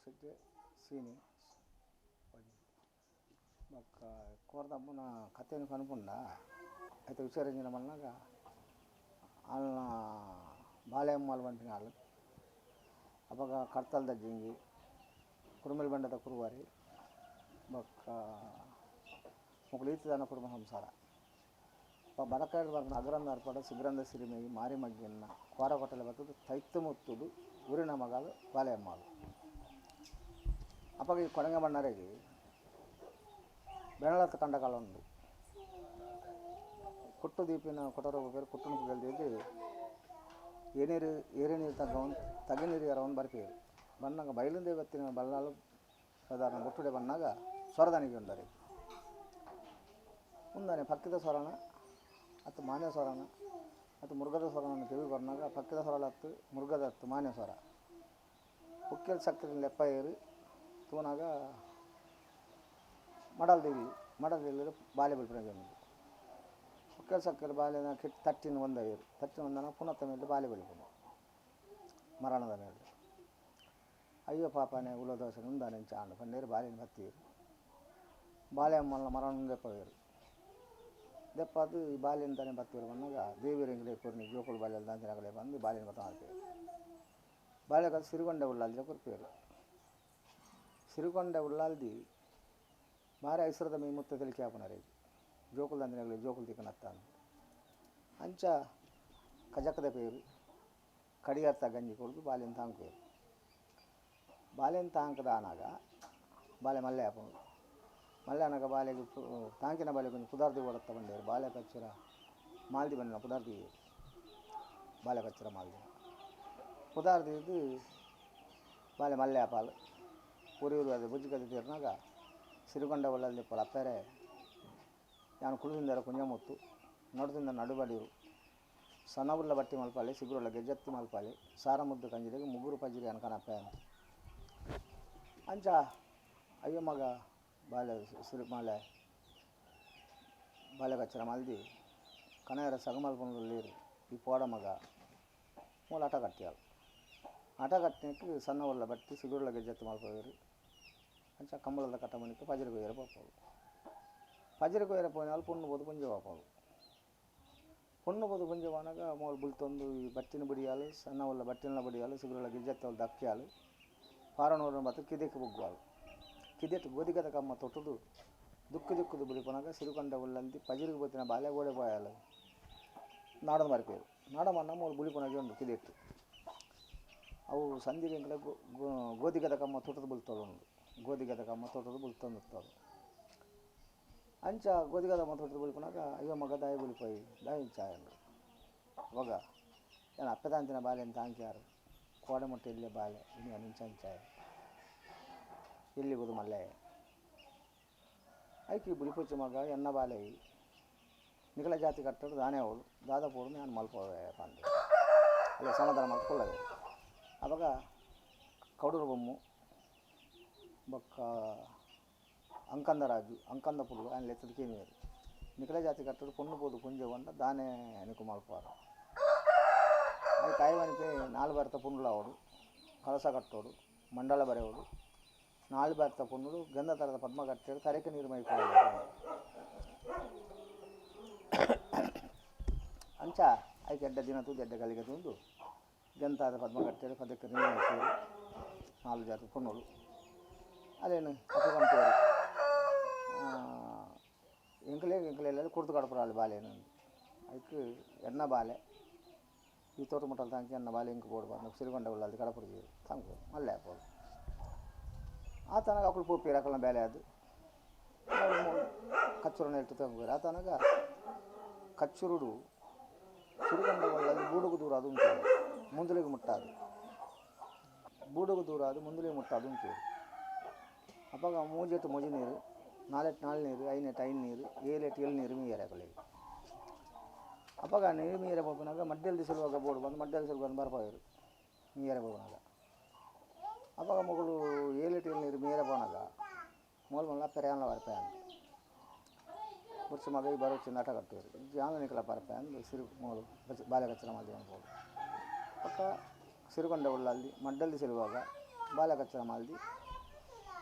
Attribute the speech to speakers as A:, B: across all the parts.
A: ಸಜ್ಜೆ ಸೀನಿ ಬೊಕ್ಕ ಕೋರ್ದಬ್ಬನ ಕಥೆನ್ ಪನ್ಪುಂಡ ಐತ ವಿಚಾರ ಮಲ್ನಾಗ ಆಲ್ನ ಬಾಳೆಅಮ್ಮಲ್ ಪನ್ಪಿನಾಲ್ ಅಪಗ ಕಡ್ತಲ್ದ ಜಿಂಜಿ ಕುರುಮೆಲ್ ಬಂಡದ ಕುರುವಾರಿ ಬೊಕ್ಕ ಮೊಕುಲು ಈತದಾನ ಕುಟುಂಬ ಸಂಸಾರ ಬಡಕಾಯಿ ಬರ್ಪುನ ಅಗ್ರಂದ ಅರ್ಪಡ ಸಿಗ್ರಂದ ಸಿರಿಮೈ ಮಾರಿ ಮಗ್ಗಿನ ಕೋರಕೊಟ್ಟಲೆ ಬತ್ತದು ತೈತು ಮುತ್ತುದು ಊರಿನ ಮಗಾಲು ಬಾಳೆಅಮ್ಮಲು ಅಪಗ ಈ ಕೊಡಂಗ ಬಣ್ಣರಿಗೆ ಬೆನಳತ್ತ ಕಂಡಕಾಲ ಉಂಡು ಕುಟ್ಟು ದೀಪಿನ ಕೊಟರ ಬೇರೆ ಕುಟ್ಟುನ ಗೆಲ್ದಿದ್ದು ಏನೇರು ಏರೆ ನೀರು ತగ్గವನು ತಗೆ ನೀರು ಯಾರವನು ಬರ್ಪೇರು ಬನ್ನಾಗ ಬಯಲಿಂದ ಬತ್ತಿನ ಬಲ್ಲಾಲು ಸಾಧಾರಣ ಬೊಟ್ಟುಡೆ ಬನ್ನಾಗ ಸ್ವರದಾನಿಗೆ ಉಂಡರಿ ಮುಂದಾನೆ ಪಕ್ಕಿದ ಸ್ವರಣ ಅತ್ತು ಮಾನ್ಯ ಸ್ವರಣ ಮತ್ತು ಮುರುಗದ ಸ್ವರನ ಕಿವಿ ಕೊರ್ನಾಗ ಪಕ್ಕಿದ ಸ್ವರಲ ಹತ್ತು ಮುರುಗದ ಹತ್ತು ಮಾನ್ಯ ಸ್ವರ ಉಕ್ಕೆಲ್ ಸಕ್ಕರೆ ಲೆಪ್ಪ ಏರು ತೂನಾಗ ಮಡಲ್ದಿಲ್ಲಿ ಮಡಲ್ದಿಲ್ಲಿ ಬಾಲೆ ಬಲ್ಪಿನ ಉಂಡು ಉಕ್ಕೆಲ್ ಸಕ್ಕರೆ ಬಾಲೆನ ಕಿಟ್ ತಟ್ಟಿನ ಒಂದ ಏರು ತಟ್ಟಿನ ಒಂದನ ಪುನತ್ತ ಮೇಲೆ ಬಾಲೆ ಬೆಳಿಪುಂಡು ಮರಣದ ಮೇಲೆ ಅಯ್ಯೋ ಪಾಪನೆ ಉಲ ದೋಸೆ ಉಂದಾನೆ ಚಾಂಡು ಪಂಡೇರು ಬಾಲೆನ ಬತ್ತೀರು ಬಾಲೆ ಅಮ್ಮನ ಮರಣ ದೆಪ್ಪವೇರು ದೆಪ್ಪದು ಈ ಬಾಲೆನ ತಾನೆ ಬತ್ತೀರು ಬಂದಾಗ ದೇವಿರಂಗಲೆ ಕೊರ್ನಿ ಜೋಕುಳು ಬಾಲೆಲ್ ದಾಂತಿನಗಲೆ ಬಂದು ಬಾಲೆನ ಬತ್ತ ಮಾಡ್ಪೇರು ಬಾಲೆ ಸಿರುಗೊಂಡೆ ಉಳ್ಳಾಲ್ದಿ ಕೊರ್ಪೇರು ಸಿರುಗೊಂಡೆ ಉಳ್ಳಾಲ್ದಿ ಮಾರೆ ಐಸರದ ಮೈ ಮುತ್ತ ತಿಳಿಕೆ ಆಪುನರೆ ಜೋಕುಲು ದಾಂತಿನಗಲೆ ಜೋಕುಲು ತಿಕ್ಕನತ್ತ ಅಂಚ ಕಜಕದ ಪೇರು ಕಡಿಯರ್ತ ಗಂಜಿ ಕೊಡ್ದು ಬಾಲೆನ ತಾಂಕುವೇರು ಬಾಲೆನ ತಾಂಕದ ಆನಾಗ ಬಾಲೆ ಮಲ್ಲೆ ಆಪುಂಡು ಮಲ್ಲೆ ಆನಾಗ ಬಾಲೆಗೆ ತಾಂಕಿನ ಬಾಲೆ ಕೊಂಚ ಪುದಾರ್ದಿ ಓಡತ್ತ ಬಂಡೇರು ಬಾಲೆ ಕಚ್ಚರ ಮಾಲ್ದಿ ಬಂದಿನ ಪುದಾರ್ದಿ ಬಾಲೆ ಕಚ್ಚರ ಮಾಲ್ದಿ ಪುದಾರ್ದಿದ್ದು ಬಾಲೆ ಮಲ್ಲೆ ಆಪಾಲು ಊರು ಅದು ಬುಜ್ಜಿ ಕದೆ ತೀರ್ನಾಗ ಸಿರುಗೊಂಡ ಒಳ್ಳಲ್ಲಿ ಅಪ್ಪರೆ ಯಾನು ಕುಳುದಿಂದರ ಕುಂಜಮುತ್ತು ನಡುದಿಂದ ನಡುಬಡಿರು ಸನವುಲ್ಲ ಬಟ್ಟಿ ಮಲ್ಪಾಲೆ ಸಿಗುರುಳ್ಳ ಗೆಜ್ಜತ್ತಿ ಮಲ್ಪಾಲೆ ಸಾರ ಮುದ್ದು ಕಂಜಿದಾಗ ಮುಗುರು ಪಜ್ಜಿರಿ ಅನ್ಕನಪ್ಪೆ ಅಂತ ಅಂಚ ಅಯ್ಯೋ ಮಗ ಬಾಲೆ ಸಿರು ಮಾಲೆ ಬಾಲೆ ಕಚ್ಚರ ಮಲ್ದಿ ಕಣಯರ ಸಗಮಲ್ಪುಂಡು ಲೇರು ಈ ಪೋಡ ಮಗ ಮೂಲ ಆಟ ಕಟ್ಟಿಯಾಳು ಆಟ ಕಟ್ಟಿನಕ್ಕೆ ಸಣ್ಣವುಳ್ಳ ಬಟ್ಟಿ ಸಿಗುರುಳ್ಳ ಗೆಜ್ಜತ್ತಿ ಮಲ್ಪವೇರು ಅಂಚ ಕಂಬಳದ ಕಟ್ಟಮನಿಕ್ಕೆ ಪಜಿರಿ ಕೊಯ್ಯರ ಪೋಪೋಳು ಪಜಿರಿ ಕೊಯ್ಯರ ಪೋಯಿನಾಲ್ ಪುಣ್ಣು ಬೋದು ಪುಂಜೆ ಪಾಪೋಳು ಪೊಣ್ಣು ಬೋದು ಪುಂಜೆ ಮೋಲ್ ಬುಲ್ತೊಂದು ಈ ಬಟ್ಟಿನ ಬಡಿಯಾಲು ಸಣ್ಣವುಳ್ಳ ಬಟ್ಟಿನ ಬಡಿಯಾಲು ಸಿಗುರುಳ್ಳ ಗೆಜ್ಜತ್ತಿ ಅವಳು ದಕ್ಕಿಯಾಲು ಪಾರನೂರನ ಬತ್ತು ಕಿದೆಕ್ಕೆ ಬುಗ್ಗುವಾಳು ಕಿದೆಟ್ಟು ಗೋಧಿಗದ ಕಮ್ಮ ತೊಟ್ಟುದು ದುಕ್ಕು ದುಕ್ಕುದು ಬುಲಿಪನಾಗ ಸಿರುಕೊಂಡ ಉಳ್ಳಂತಿ ಪಜಿರಿಗೆ ಬತ್ತಿನ ಬಾಲೆ ಗೋಡೆ ಪೋಯಾಲು ನಾಡದ ಮರಿಪೇರು ನಾಡ ಮನ್ನ ಮೂಲು ಬುಲಿಪನಾಗೆ ಉಂಡು ಕಿದೆಟ್ಟು ಅವು ಸಂದಿಗೆ ಗೋಧಿಗದ ಕಮ್ಮ ತೊಟ್ಟದು ಬುಲ್ತೋಳು ಉಂಡು ಗೋಧಿಗದ ಕಮ್ಮ ತೋಟದ ಬುಲ್ತೊಂದಿತ್ತಳು ಅಂಚ ಗೋಧಿಗದ ತೋಟದ ಬುಲಿಪನಾಗ ಅಯ್ಯೋ ಮಗ ದಾಯಿ ಬುಲಿಪೋಯಿ ದಾಯಿ ಚಾಯಂಡು ಅವಾಗ ಏನು ಅಪ್ಪದಾಂತಿನ ಬಾಲೆ ಅಂತ ಅಂಕ್ಯಾರು ಕೋಡೆ ಮುಟ್ಟೆ ಇಲ್ಲೇ ಬಾಲೆ ಇನ್ನು ನಿಂಚಂಚಾಯ ಎಲ್ಲಿ ಗೋದು ಮಲ್ಲೆ ಐಕಿ ಬುಲಿಪೊಚ್ಚು ಮಗ ಎನ್ನ ಬಾಲೆ ನಿಕಲ ಜಾತಿ ಕಟ್ಟಡು ದಾನೆ ಅವಳು ದಾದ ಪೋಡು ನಾನು ಮಲ್ಪೋವೆ ಪಂದು ಅಲ್ಲ ಸಮಾಧಾನ ಮಲ್ಕೊಳ್ಳವೆ ಅವಾಗ ಕೌಡೂರು ಬೊಮ್ಮು ಬೊಕ್ಕ ಅಂಕಂದರಾಜು ಅಂಕಂದ ಪುಲ್ಲು ఆయన లెత్తది కేనివేరు నికల జాతి కట్టడు పొన్ను పోదు పుంజ వంట దానే నీకు మల్పారు అది కాయవనిపై నాలుగు భర్త పుండ్లు అవడు కలస కట్టోడు మండల బరేవుడు నాలుగు భర్త పుండ్లు గంధ తరత పద్మ కట్టాడు తరిక నీరు మైపోయాడు అంచ ఐకి ఎడ్డ దినతూ ఎడ్డ కలిగతుందు గంతాద పద్మ కట్టాడు పదక్క నీరు మైపోయాడు నాలుగు జాతి పున్నులు ಅದೇನು ಅಪ್ಪು ಎಂಕಲೇ ಎಂಕಲೆ ಕುರ್ತು ಕಡಪುರಾಳು ಬಾಲೆನು ಅದಕ್ಕೆ ಎಣ್ಣ ಬಾಲೆ ಈ ತೋಟ ಮುಟ್ಟಲ್ ತಾಂಕಿ ಎಣ್ಣ ಬಾಲೆ ಇಂಕ ಬೋಡು ಬಂದು ಸಿರಿಗೊಂಡ ಉಳ್ಳಾಲ್ದಿ ಕಡಪುರ ತಂಕು ಮಲ್ಲೆ ಹಾಕೋದು ಆ ತನಕ ಅಕ್ಕಳು ಪೋಪೀರು ಅಕ್ಕಳನ ಬೇಲೆ ಅದು ಕಚ್ಚುರನ ಇಟ್ಟು ತಂಗುರು ಆ ತನಕ ಕಚ್ಚುರುಡು ಸಿರಿಗೊಂಡ ಉಳ್ಳಾಲ್ದಿ ಬೂಡುಗು ದೂರ ಅದು ಉಂಟು ಮುಂದಲಿಗೆ ಮುಟ್ಟಾದು ಬೂಡುಗು ದೂರ ಅದು ಮುಂದಲಿಗೆ ಮುಟ್ಟಾದು ಉಂಟು ಅಪ್ಪಾಗ ಮೂಜೆಟ್ಟು ಮೊಜಿ ನೀರು ನಾಲೆಟ್ಟು ನಾಲ್ ನೀರು ಐನೆಟ್ಟು ಐದು ನೀರು ಏಳೆಟ್ಟು ಏಳು ನೀರು ಮೀಯರೆ ಅಕಲಿಗೆ ಅಪ್ಪಾಗ ನೀರು ಮೀಯರೆ ಪೋಪನಾಗ ಮಡ್ಡಲ್ಲಿ ಸಲುವಾಗ ಬೋರ್ಡ್ ಬಂದು ಮಡ್ಡಲ್ಲಿ ಸಲುವಾಗ ಬರ್ಪೋರು ಮೀಯರೆ ಪೋಪನಾಗ ಅಪ್ಪಾಗ ಮಗಳು ಏಳೆಟ್ಟು ಏಳು ನೀರು ಮೀಯರೆ ಪೋನಾಗ ಮೂಲ ಮಲ್ಲ ಪೆರೆಯಾನ್ಲ ಬರ್ಪೆ ಅಂತ ಬುರ್ಚು ಮಗ ಈ ಬರೋಚಿ ನಾಟ ಕಟ್ಟುವರು ಜಾನ ನಿಕಲ ಬರ್ಪೆ ಅಂದು ಸಿರು ಮೂಲು ಬಾಲೆ ಕಚ್ಚರ ಮಾಧ್ಯಮ ಪೋಡು ಪಕ್ಕ ಸಿರುಗೊಂಡ ಉಳ್ಳಲ್ಲಿ ಮಡ್ಡಲ್ಲಿ ಸಲುವಾಗ ಬಾಲೆ ಕಚ್ಚರ ಮಲ್ದಿ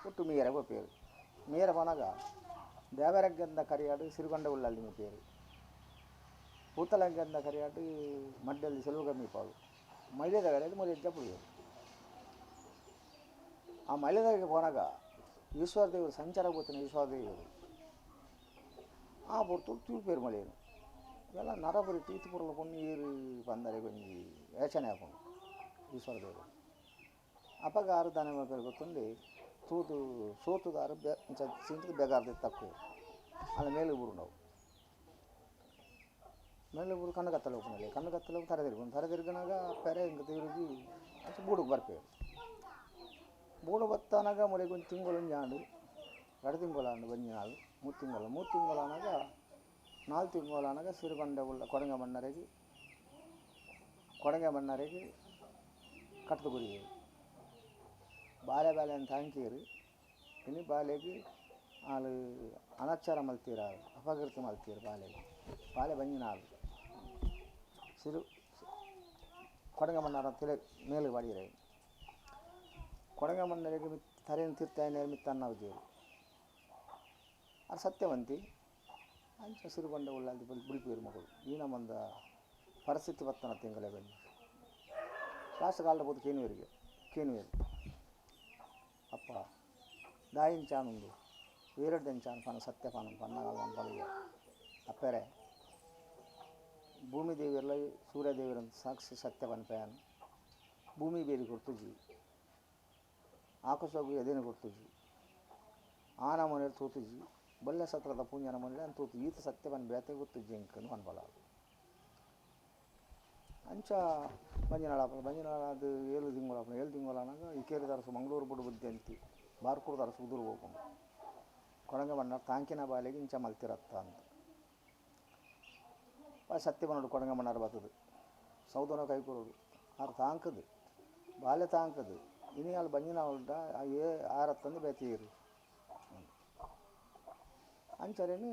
A: ಒಟ್ಟು ಮೀಯರೆ ಪೋಪೇರು ಮೀಯರೆ ಪೋನಾಗ ದೇವರಗ್ಗಂದ ಕರಿಯಾಡು ಸಿರುಗೊಂಡ ಉಳ್ಳಲ್ಲಿ ಮೀಪೇರು ಪೂತಲಂಗಂದ ಕರಿಯಾಡು ಮಡ್ಡಲ್ಲಿ ಸೆಲುಗ ಮೀಪಾವು ಮೈಲೇದ ಕರಿಯಾಡು ಮೊಲೆ ಜಪುಡಿಯರು ಆ ಮೈಲೇದಾಗೆ ಪೋನಾಗ ಈಶ್ವರ ದೇವರು ಸಂಚಾರ ಪೋತಿನ ಈಶ್ವರ ದೇವರು ಆ ಪೊರ್ತು ತೂಪೇರು ಮಳೆಯನು ಇವೆಲ್ಲ ನರಬರಿ ತೀರ್ಥಪುರಲ ಪೊಣ್ಣು ಏರು ಪಂದರೆ ಒಂಜಿ ಯೋಚನೆ ಆಪುಂಡು ಈಶ್ವರ ದೇವರು ಅಪಗ ಆರು ದಾನೆ ಮಲ್ಪೆರೆ ಗೊತ್ತುಂಡು ತೂದು ಸೋತುದಾರು ಬೆ ಇಂಚ ಬೆಗಾರ್ದೆ ತಪ್ಪು ಅಲ್ಲ ಮೇಲೆ ಬೂರುಂಡವು ಮೇಲೆ ಬೂರು ಕಣ್ಣು ಕತ್ತಲೆ ಉಪ್ಪುನಲ್ಲಿ ಕಣ್ಣು ಕತ್ತಲೆ ತರೆ ತಿರುಗುಂಡು ತರೆ ತಿರುಗಿನಾಗ ಪೆರೆ ಹಿಂಗೆ ತಿರುಗಿ ಅಂಚ ಬೂಡುಗೆ ಬರ್ಪೇರು ಬೂಡು ಬತ್ತನಾಗ ಮೊಲೆಗೆ ಒಂದು ತಿಂಗಳು ಒಂಜಿ ಆಂಡು ರಡ್ಡು ತಿಂಗಳು ಆಂಡು ಒಂಜಿ ನಾಳು ಮೂರು ತಿಂಗಳು ಮೂರು ತಿಂಗಳು ಆನಾಗ ನಾಲ್ಕು ತಿಂಗಳು ಆನಾಗ ಸಿರುಗೊಂಡ ಉಳ್ಳ ಕೊಡಂಗ ಮಣ್ಣರಿಗೆ ಕೊಡಂಗ ಮಣ್ಣರಿಗೆ ಕಟ್ಟದ ಗುರಿ ಬಾಳೆ ಬಾಳೆ ಅಂತ ತಾಂಕೀರು ಇನ್ನು ಬಾಲೆಗೆ ಆಳು ಅನಾಚಾರ ಮಲ್ತೀರ ಅಪಕೀರ್ತಿ ಮಲ್ತೀರು ಬಾಲೆಗೆ ಬಾಲೆ ಬಂಜಿನಾಳು ಸಿರು ಕೊಡಂಗ ಮಣ್ಣಾರ ತಿಲೆ ಮೇಲೆ ಬಾಡಿರೆ ಕೊಡಂಗ ಮಣ್ಣರಿಗೆ ಮಿತ್ ತರೆಯನ್ನು ತೀರ್ಥ ಮಿತ್ತನ್ನ ಉಜ್ಜೇರು ಅದು ಸತ್ಯವಂತಿ ಅಂಚ ಸಿರುಗೊಂಡ ಉಳ್ಳಾಲ್ತಿ ಬುಲ್ಪೇರು ಮಗಳು ಈ ನಮ್ಮಂದ ಪರಿಸ್ಥಿತಿ ಬತ್ತನ ತಿಂಗಳೇ ಬನ್ನಿ ಲಾಸ್ಟ್ ಕಾಲದ ಬೋದು ಕೇನುವರಿಗೆ ಕೇನುವೇರು ಅಪ್ಪ ದಾಯಿಂಚಾನುಂದು ಚಾನು ಪನ ಸತ್ಯಪಾನ ಪನ್ನಗಾಲ ಪಲಿಗೆ ಅಪ್ಪರೆ ಭೂಮಿ ದೇವಿಯಲ್ಲ ಸೂರ್ಯದೇವಿಯರಂತ ಸಾಕ್ಷಿ ಸತ್ಯ ಪನ್ಪಯಾನು ಭೂಮಿ ಬೇರಿ ಕೊಡ್ತುಜಿ ಆಕಾಶಗೂ ಎದೇನು ಕೊಡ್ತುಜಿ ಆನ ಮನೆಯಲ್ಲಿ ತೂತುಜಿ ಬಲ್ಲೆ ಸತ್ರದ ಪೂಂಜನ ಮನೆಯಲ್ಲಿ ಅಂತ ತೂತು ಈತ ಸತ್ಯವನ್ನು ಬೇತೆ ಗೊತ್ತುಜಿ ಎಂಕನು ಅನ್ಬಲ ಅಂಚ ಬಂಜಿನಾಳ ಬಂಜಿನಾಳ ಅದು ಏಳು ತಿಂಗಳು ಏಳು ತಿಂಗಳು ಈ ಕೇರಿದರಸು ಮಂಗಳೂರು ಬುಡು ಬುದ್ಧಿ ಅಂತಿ ಬಾರ್ಕೂರ್ದರಸು ಉದುರು ಹೋಗ್ಕೊಂಡು ಕೊಡಂಗ ಬಣ್ಣ ತಾಂಕಿನ ಬಾಲೆಗೆ ಇಂಚ ಮಲ್ತಿರತ್ತ ಅಂತ ಸತ್ಯ ಬನ್ನೋಡು ಕೊಡಂಗ ಮಣ್ಣಾರ ಬರ್ತದೆ ಸೌದನ ಕೈ ಕೊರೋಡು ಆರು ತಾಂಕದು ಬಾಲೆ ತಾಂಕದು ಇನಿ ಅಲ್ಲಿ ಬಂಜಿನ ಉಂಟ ಏ ಆರತ್ತಂದು ಬೇತೀರು ಅಂಚರೇನು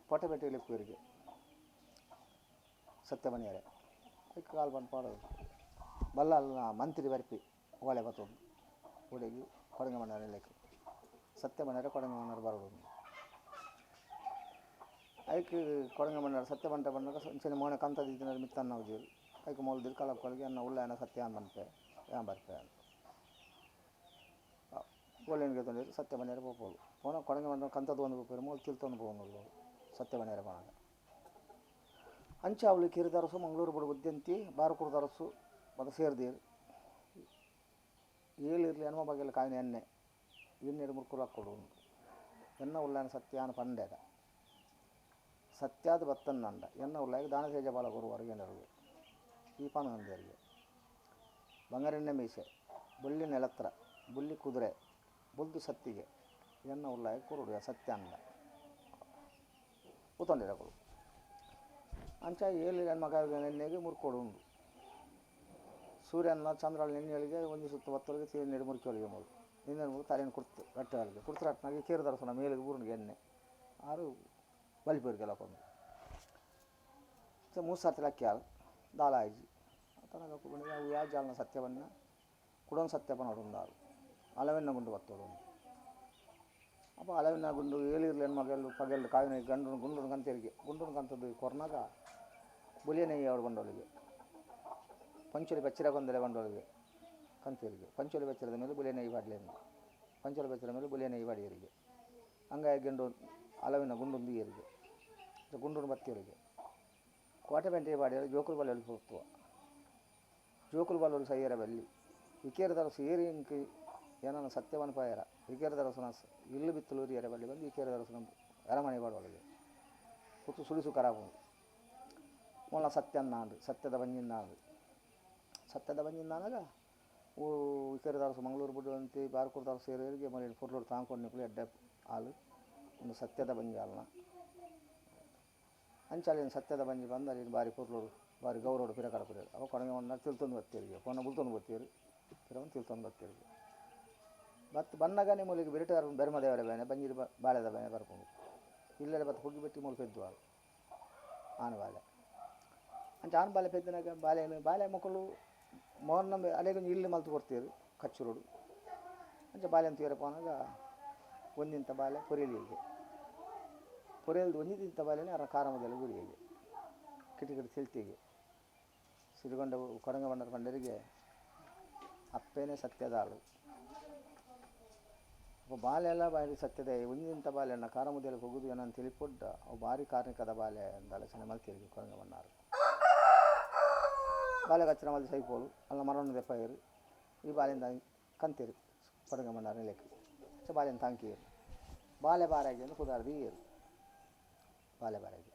A: ಪೊಟ್ಟೆಪೇಟೆಯಲ್ಲಿ ಲೆಪ್ಪುವರಿಗೆ ಸತ್ಯ ಮನೆಯರೆ ಅದಕ್ಕೆ ಕಾಲು ಬಂದು ಪಾಡೋದು ಬಲ್ಲಾಲ್ನ ಮಂತ್ರಿ ಬರ್ಪಿ ಓಲೆ ಬತ್ತೊಂದು ಓಡೆಗೆ ಕೊಡಂಗ ಮಣ್ಣಾರ ಲೆಕ್ಕ ಸತ್ಯ ಮನೆಯರೆ ಕೊಡಂಗ ಮಣ್ಣಾರ ಬರೋದು ಅದಕ್ಕೆ ಕೊಡಂಗ ಮಣ್ಣಾರ ಸತ್ಯ ಬಂಟ ಬಂದಾಗ ಇಂಚಿನ ಮೋನೆ ಕಂತದಿದ್ದ ಮಿತ್ತನ್ನ ಉಜೀರು ಅದಕ್ಕೆ ಮೊಲ್ದಿರು ಕಲಕ್ಕೊಳಗೆ ಅನ್ನ ಉಳ್ಳ ಏನ ಸತ್ಯ ಅನ್ ಬಂತೆ ಯಾನ್ ಬರ್ಪೆ ಅಂತ ಒಳ್ಳೆನಿಗೆ ತೊಂದರೆ ಸತ್ಯ ಮನೆಯರ ಪೋಪೋಳು ಪೋನ ಕೊಡಂಗ ಮಣ್ಣ ಕಂತದ್ದು ಒಂದು ಪೋಪೇರು ಮೂಲ ತಿಳ್ತೊಂದು ಪೋವೊಂದು ಸತ್ಯ ಮನೆಯರ ಪೋನಾಗ ಅಂಚ ಅವಳು ಕಿರಿದರಸು ಮಂಗಳೂರು ಬುಡು ಬುದ್ಧಂತಿ ಬಾರಕೂರ್ದರಸು ಮತ್ತು ಸೇರ್ದೀರು ಏಳಿರಲಿ ಎನ್ಮ ಬಗೆಲ್ಲ ಕಾಯಿನ ಎಣ್ಣೆ ಎಣ್ಣೆ ಮುರ್ಕುರು ಹಾಕೊಡು ಎನ್ನ ಉಳ್ಳಾನ ಸತ್ಯಾನ ಪಂಡೆದ ಸತ್ಯಾದ ಬತ್ತನ್ನಂಡ ಎನ್ನ ಉಳ್ಳಾಗ ದಾನ ತೇಜ ಬಾಲ ಗುರುವರೆಗೆ ಏನರಿಗೆ ಈ ಪಾನಂದೇರಿಗೆ ಬಂಗಾರೆಣ್ಣೆ ಮೀಸೆ ಬುಳ್ಳಿ ನೆಲತ್ರ ಬುಳ್ಳಿ ಕುದುರೆ ಬುಲ್ದು ಸತ್ತಿಗೆ ಎನ್ನ ಉಳ್ಳಾಗ ಕುರುಡು ಸತ್ಯ ಅಂದ ಕೂತೊಂಡಿರಗಳು ಅಂಚ ಏಳು ಹೆಣ್ಮಗ ಎಣ್ಣೆಗೆ ಮುರ್ಕೋಡು ಉಂಡು ಸೂರ್ಯನ ಚಂದ್ರನ ಎಣ್ಣೆಗಳಿಗೆ ಒಂದು ಸುತ್ತ ಬತ್ತೊಳಗೆ ತೀರಿ ನೀರು ಮುರ್ಕೋಳಿಗೆ ಮೂರು ನಿನ್ನೆ ಮೂರು ತಲೆಯನ್ನು ಕುರ್ತು ರಟ್ಟೆಗಳಿಗೆ ಕುರ್ತು ರಟ್ಟನಾಗಿ ಕೇರಿದರಸನ ಮೇಲಿಗೆ ಬೂರ್ನಿಗೆ ಎಣ್ಣೆ ಆರು ಬಲಿಪೇರಿಗೆಲ್ಲ ಕೊಂಡು ಮೂರು ಸರ್ತಿ ಲಕ್ಕಿಯಾಲ ದಾಲ ಆಯ್ಜಿ ತನಕ ಅವು ಯಾವ ಜಾಲನ ಸತ್ಯವನ್ನ ಕುಡೊಂದು ಸತ್ಯಪ್ಪ ನೋಡುಂದಾರು ಅಲವೆನ್ನ ಗುಂಡು ಬತ್ತೋಡು ಅಪ್ಪ ಅಲವಿನ ಗುಂಡು ಏಳಿರ್ಲಿ ಹೆಣ್ಮಗಲ್ಲು ಪಗೆಲ್ಲು ಕಾಯಿನ ಗಂಡು ಗುಂಡು ಕಂತೇರಿಗೆ ಗುಂಡು ಕಂತದ್ದು ಕೊರ್ನಾಗ ಬುಲಿಯನೆಯ್ಯ ಅವರು ಬಂಡೋಳಿಗೆ ಪಂಚೊಲಿ ಬಚ್ಚಿರ ಕೊಂದಲೆ ಬಂಡೋಳಿಗೆ ಕಂತೇರಿಗೆ ಪಂಚೊಲಿ ಬಚ್ಚಿರದ ಮೇಲೆ ಬುಲಿಯನೆಯ್ಯ ಬಾಡ್ಲೇನು ಪಂಚೊಲಿ ಬಚ್ಚಿರ ಮೇಲೆ ಬುಲಿಯನೆಯ್ಯ ಬಾಡಿಯರಿಗೆ ಹಂಗಾಗಿ ಗಂಡು ಅಲವಿನ ಗುಂಡೊಂದು ಏರಿಗೆ ಗುಂಡು ಬತ್ತಿಯರಿಗೆ ಕೋಟೆ ಪೆಂಟೆ ಬಾಡಿಯರು ಜೋಕುಲು ಬಲ್ಲೆ ಹೋಗ್ತುವ ಜೋಕುಲು ಬಲ್ಲರು ಸೈಯರ ಬಲ್ಲಿ ಇಕೇರದರಸು ಏರಿ ಇಂಕ್ ಏನನ ಸತ್ಯವನ್ನು ಪಾಯರ ಇಕೇರದರಸನ ಇಲ್ಲು ಬಿತ್ತಲೂರಿ ಎರೆ ಬಲ್ಲಿ ಬಂದು ಇಕೇರದರಸನ ಅರಮನೆ ಬಾಡೊಳಗೆ ಕುತ್ತು ಸುಳಿಸು ಕರಾಬು ಮೊಲ್ಲ ಸತ್ಯನ್ನಾಂಡು ಸತ್ಯದ ಬಂಜಿನ್ನಾಂಡು ಸತ್ಯದ ಬಂಜಿನ್ನಾನಾಗ ಊ ಇಕೇರದರಸು ಮಂಗಳೂರು ಬುಡ್ಡು ಅಂತಿ ಬಾರ್ಕೂರ್ದರಸು ಏರಿಗೆ ಮನೆ ಪೊರ್ಲೋಡು ತಾಂಕೊಂಡು ನಿಕ್ಕಲು ಎಡ್ಡೆ ಹಾಲು ಒಂದು ಸತ್ಯದ ಬಂಜಿ ಹಾಲ್ನ ಅಂಚಾಲಿನ ಸತ್ಯದ ಬಂಜಿ ಬಂದು ಅಲ್ಲಿ ಬಾರಿ ಪೊರ್ಲೋಡು ಬಾರಿ ಗೌರವಡು ಪಿರ ಕಡಪುರಿ ಅವ ಕೊಡಂಗೆ ಒಂದು ತಿಳ್ತೊಂದು ಬರ್ತೀರಿಗೆ ಕೊನ ಬುಲ್ತೊಂದು ಬರ್ತೀರಿ ಪಿರವನ್ನು ತಿಳ್ತೊಂದು ಬರ್ತೀರಿಗೆ ಬತ್ತು ಬನ್ನಗನೆ ಮೂಲಿಗೆ ಬಿರಿಟ ಬೆರ್ಮದೇವರ ಬೇನೆ ಬಂಜಿರಿ ಬಾಳೆದ ಬೇನೆ ಬರ್ಕೊಂಡು ಇಲ್ಲದೆ ಬತ್ತು ಹುಗ್ಗಿ ಬಿಟ್ಟು ಮೂಲ ಪೆದ್ದು ಆಳು ಆನು ಬಾಳೆ ಅಂಚ ಆನು ಬಾಳೆ ಪೆದ್ದಿನಾಗ ಬಾಳೆಹಣ್ಣು ಬಾಳೆ ಮಕ್ಕಳು ಮೋರ್ನ ಅಲೆಗೊಂಜಿ ಇಲ್ಲಿ ಮಲ್ತು ಕೊಡ್ತೀರು ಕಚ್ಚುರುಡು ಅಂಚ ಬಾಲೆನ್ ತೂಯೆರೆ ಪೋನಗ ಒಂದಿಂತ ಬಾಲೆ ಪೊರೆಲಿಗೆ ಪೊರೆಲ್ದು ಒಂಜಿ ಬಾಲೆನೆ ಅರ ಕಾರ ಮೊದಲು ಗುರಿಯಗೆ ಕಿಟಿ ಕಿಟಿ ತೆಲ್ತಿಗೆ ಸಿರಿಗೊಂಡ ಕೊಡಂಗ ಬಂಡರ ಪಂಡರಿಗೆ ಅಪ್ಪೇನೆ ಸತ್ಯದಾಳು ಅಪ್ಪ ಬಾಲೆಲ್ಲ ಬಾರಿ ಸತ್ಯದ ಒಂದಿಂತ ಬಾಲೆಣ್ಣ ಕಾರ ಮುದ್ದೆಲ್ಲ ಹೋಗುದು ಏನಂತ ತಿಳಿಪೊಡ್ಡ ಅವು ಭಾರಿ ಕಾರ್ಣಿಕದ ಬಾಲೆ ಅಂದ ಆಲೋಚನೆ ಮಲ್ತಿರಿಗೆ ಕೊಡಂಗ ಬಣ್ಣಾರು ಬಾಲೆ ಕಚ್ಚನ ಮಲ್ತಿ ಸೈಪೋಲು ಅಲ್ಲ ಮರಣ ದೆಪ್ಪಾಯರು ಈ ಬಾಲೆಂದ ಕಂತಿರು ಕೊಡಂಗ ಬಣ್ಣಾರ ನಿಲೆಕ್ ಚ ಬಾಲೆನ್ ತಾಂಕಿಯರು ಬಾಲೆ ಬಾರಾಗಿ ಅಂದ್ರೆ ಕುದಾರ್ದು ಈಯರು ಬಾಲೆ ಬಾರಾಗಿ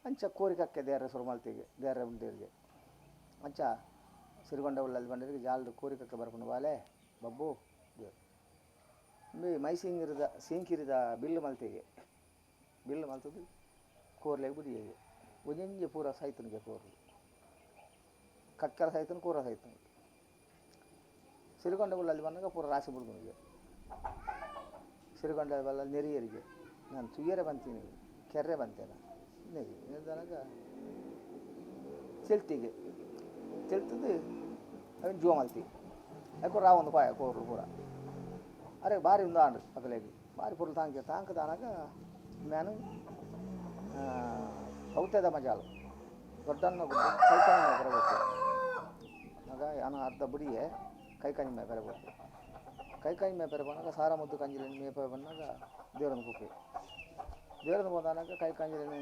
A: ಅಂಚ ಕೋರಿ ಕಕ್ಕೆ ದೇರ ಶುರು ಮಲ್ತಿಗೆ ದೇರ ಉಂಡಿರಿಗೆ ಅಂಚ ಸಿರಿಗೊಂಡ ಉಳ್ಳಲ್ಲಿ ಬಂಡರಿಗೆ ಜಾಲ್ದು ಕೋರಿ ಕಕ್ಕೆ ಬರ್ಕೊಂಡು ಬಾಲೆ ಬಬ್ಬು ದೇರು ಬಿ ಮೈಸಿಂಗಿರದ ಸೀಂಕಿರಿದ ಬಿಲ್ಲು ಮಲ್ತಿಗೆ ಬಿಲ್ಲು ಮಲ್ತದ್ದು ಕೋರ್ಲೆಗ್ ಬುಡಿಯಗೆ ಒಂಜೊಂಜಿ ಪೂರ ಸೈತನಿಗೆ ಕೋರ್ಲು ಕಕ್ಕರ ಸೈತನು ಕೂರ ಸೈತನು ಸಿರಿಗೊಂಡ ಉಳ್ಳಲ್ಲಿ ಬಂದಾಗ ಪೂರ ರಾಶಿ ಬಿಡ್ದುನಿಗೆ ಸಿರಿಗೊಂಡ ಬಲ್ಲ ನೆರಿಯರಿಗೆ ನಾನು ತುಯ್ಯರೆ ಬಂತೀನಿ ಕೆರ್ರೆ ಬಂತೇನ ನೆರಿ ನೆರೆದಾಗ ಚೆಲ್ತಿಗೆ ಚೆಲ್ತದ್ದು ಅವಿನ ಜೀವ ಮಲ್ತಿ ಯಾಕೋ ರಾವೊಂದು ಪಾಯ ಕೋರ್ಲು ಪೂರ ಅರೆ ಭಾರಿ ಉಂದು ಆಂಡ್ ಅಕಲೆಗ್ ಭಾರಿ ಪೊರ್ಲು ತಾಂಕ ತಾಂಕ ತಾನಾಗ ಮ್ಯಾನು ಸೌತೆದ ಮಜಾಲು ದೊಡ್ಡನ್ನ ಗುಡ್ಡ ಕೈ ಕಾಯಿ ಮೇಪರೆ ಗೊತ್ತು ಆಗ ಯಾನ ಅರ್ಧ ಬುಡಿಯೆ ಕೈ ಕಾಯಿ ಮೇಪರೆ ಗೊತ್ತು ಕೈ ಕಾಯಿ ಮೇಪರೆ ಬಂದಾಗ ಸಾರ ಮುದ್ದು ಕಂಜಿಲಿನ ಮೇಪರೆ ಬಂದಾಗ ದೇವರನ್ನು ಕುಪ್ಪಿ ದೇವರನ್ನು ಬಂದಾನಾಗ ಕೈ ಕಂಜಿಲಿನ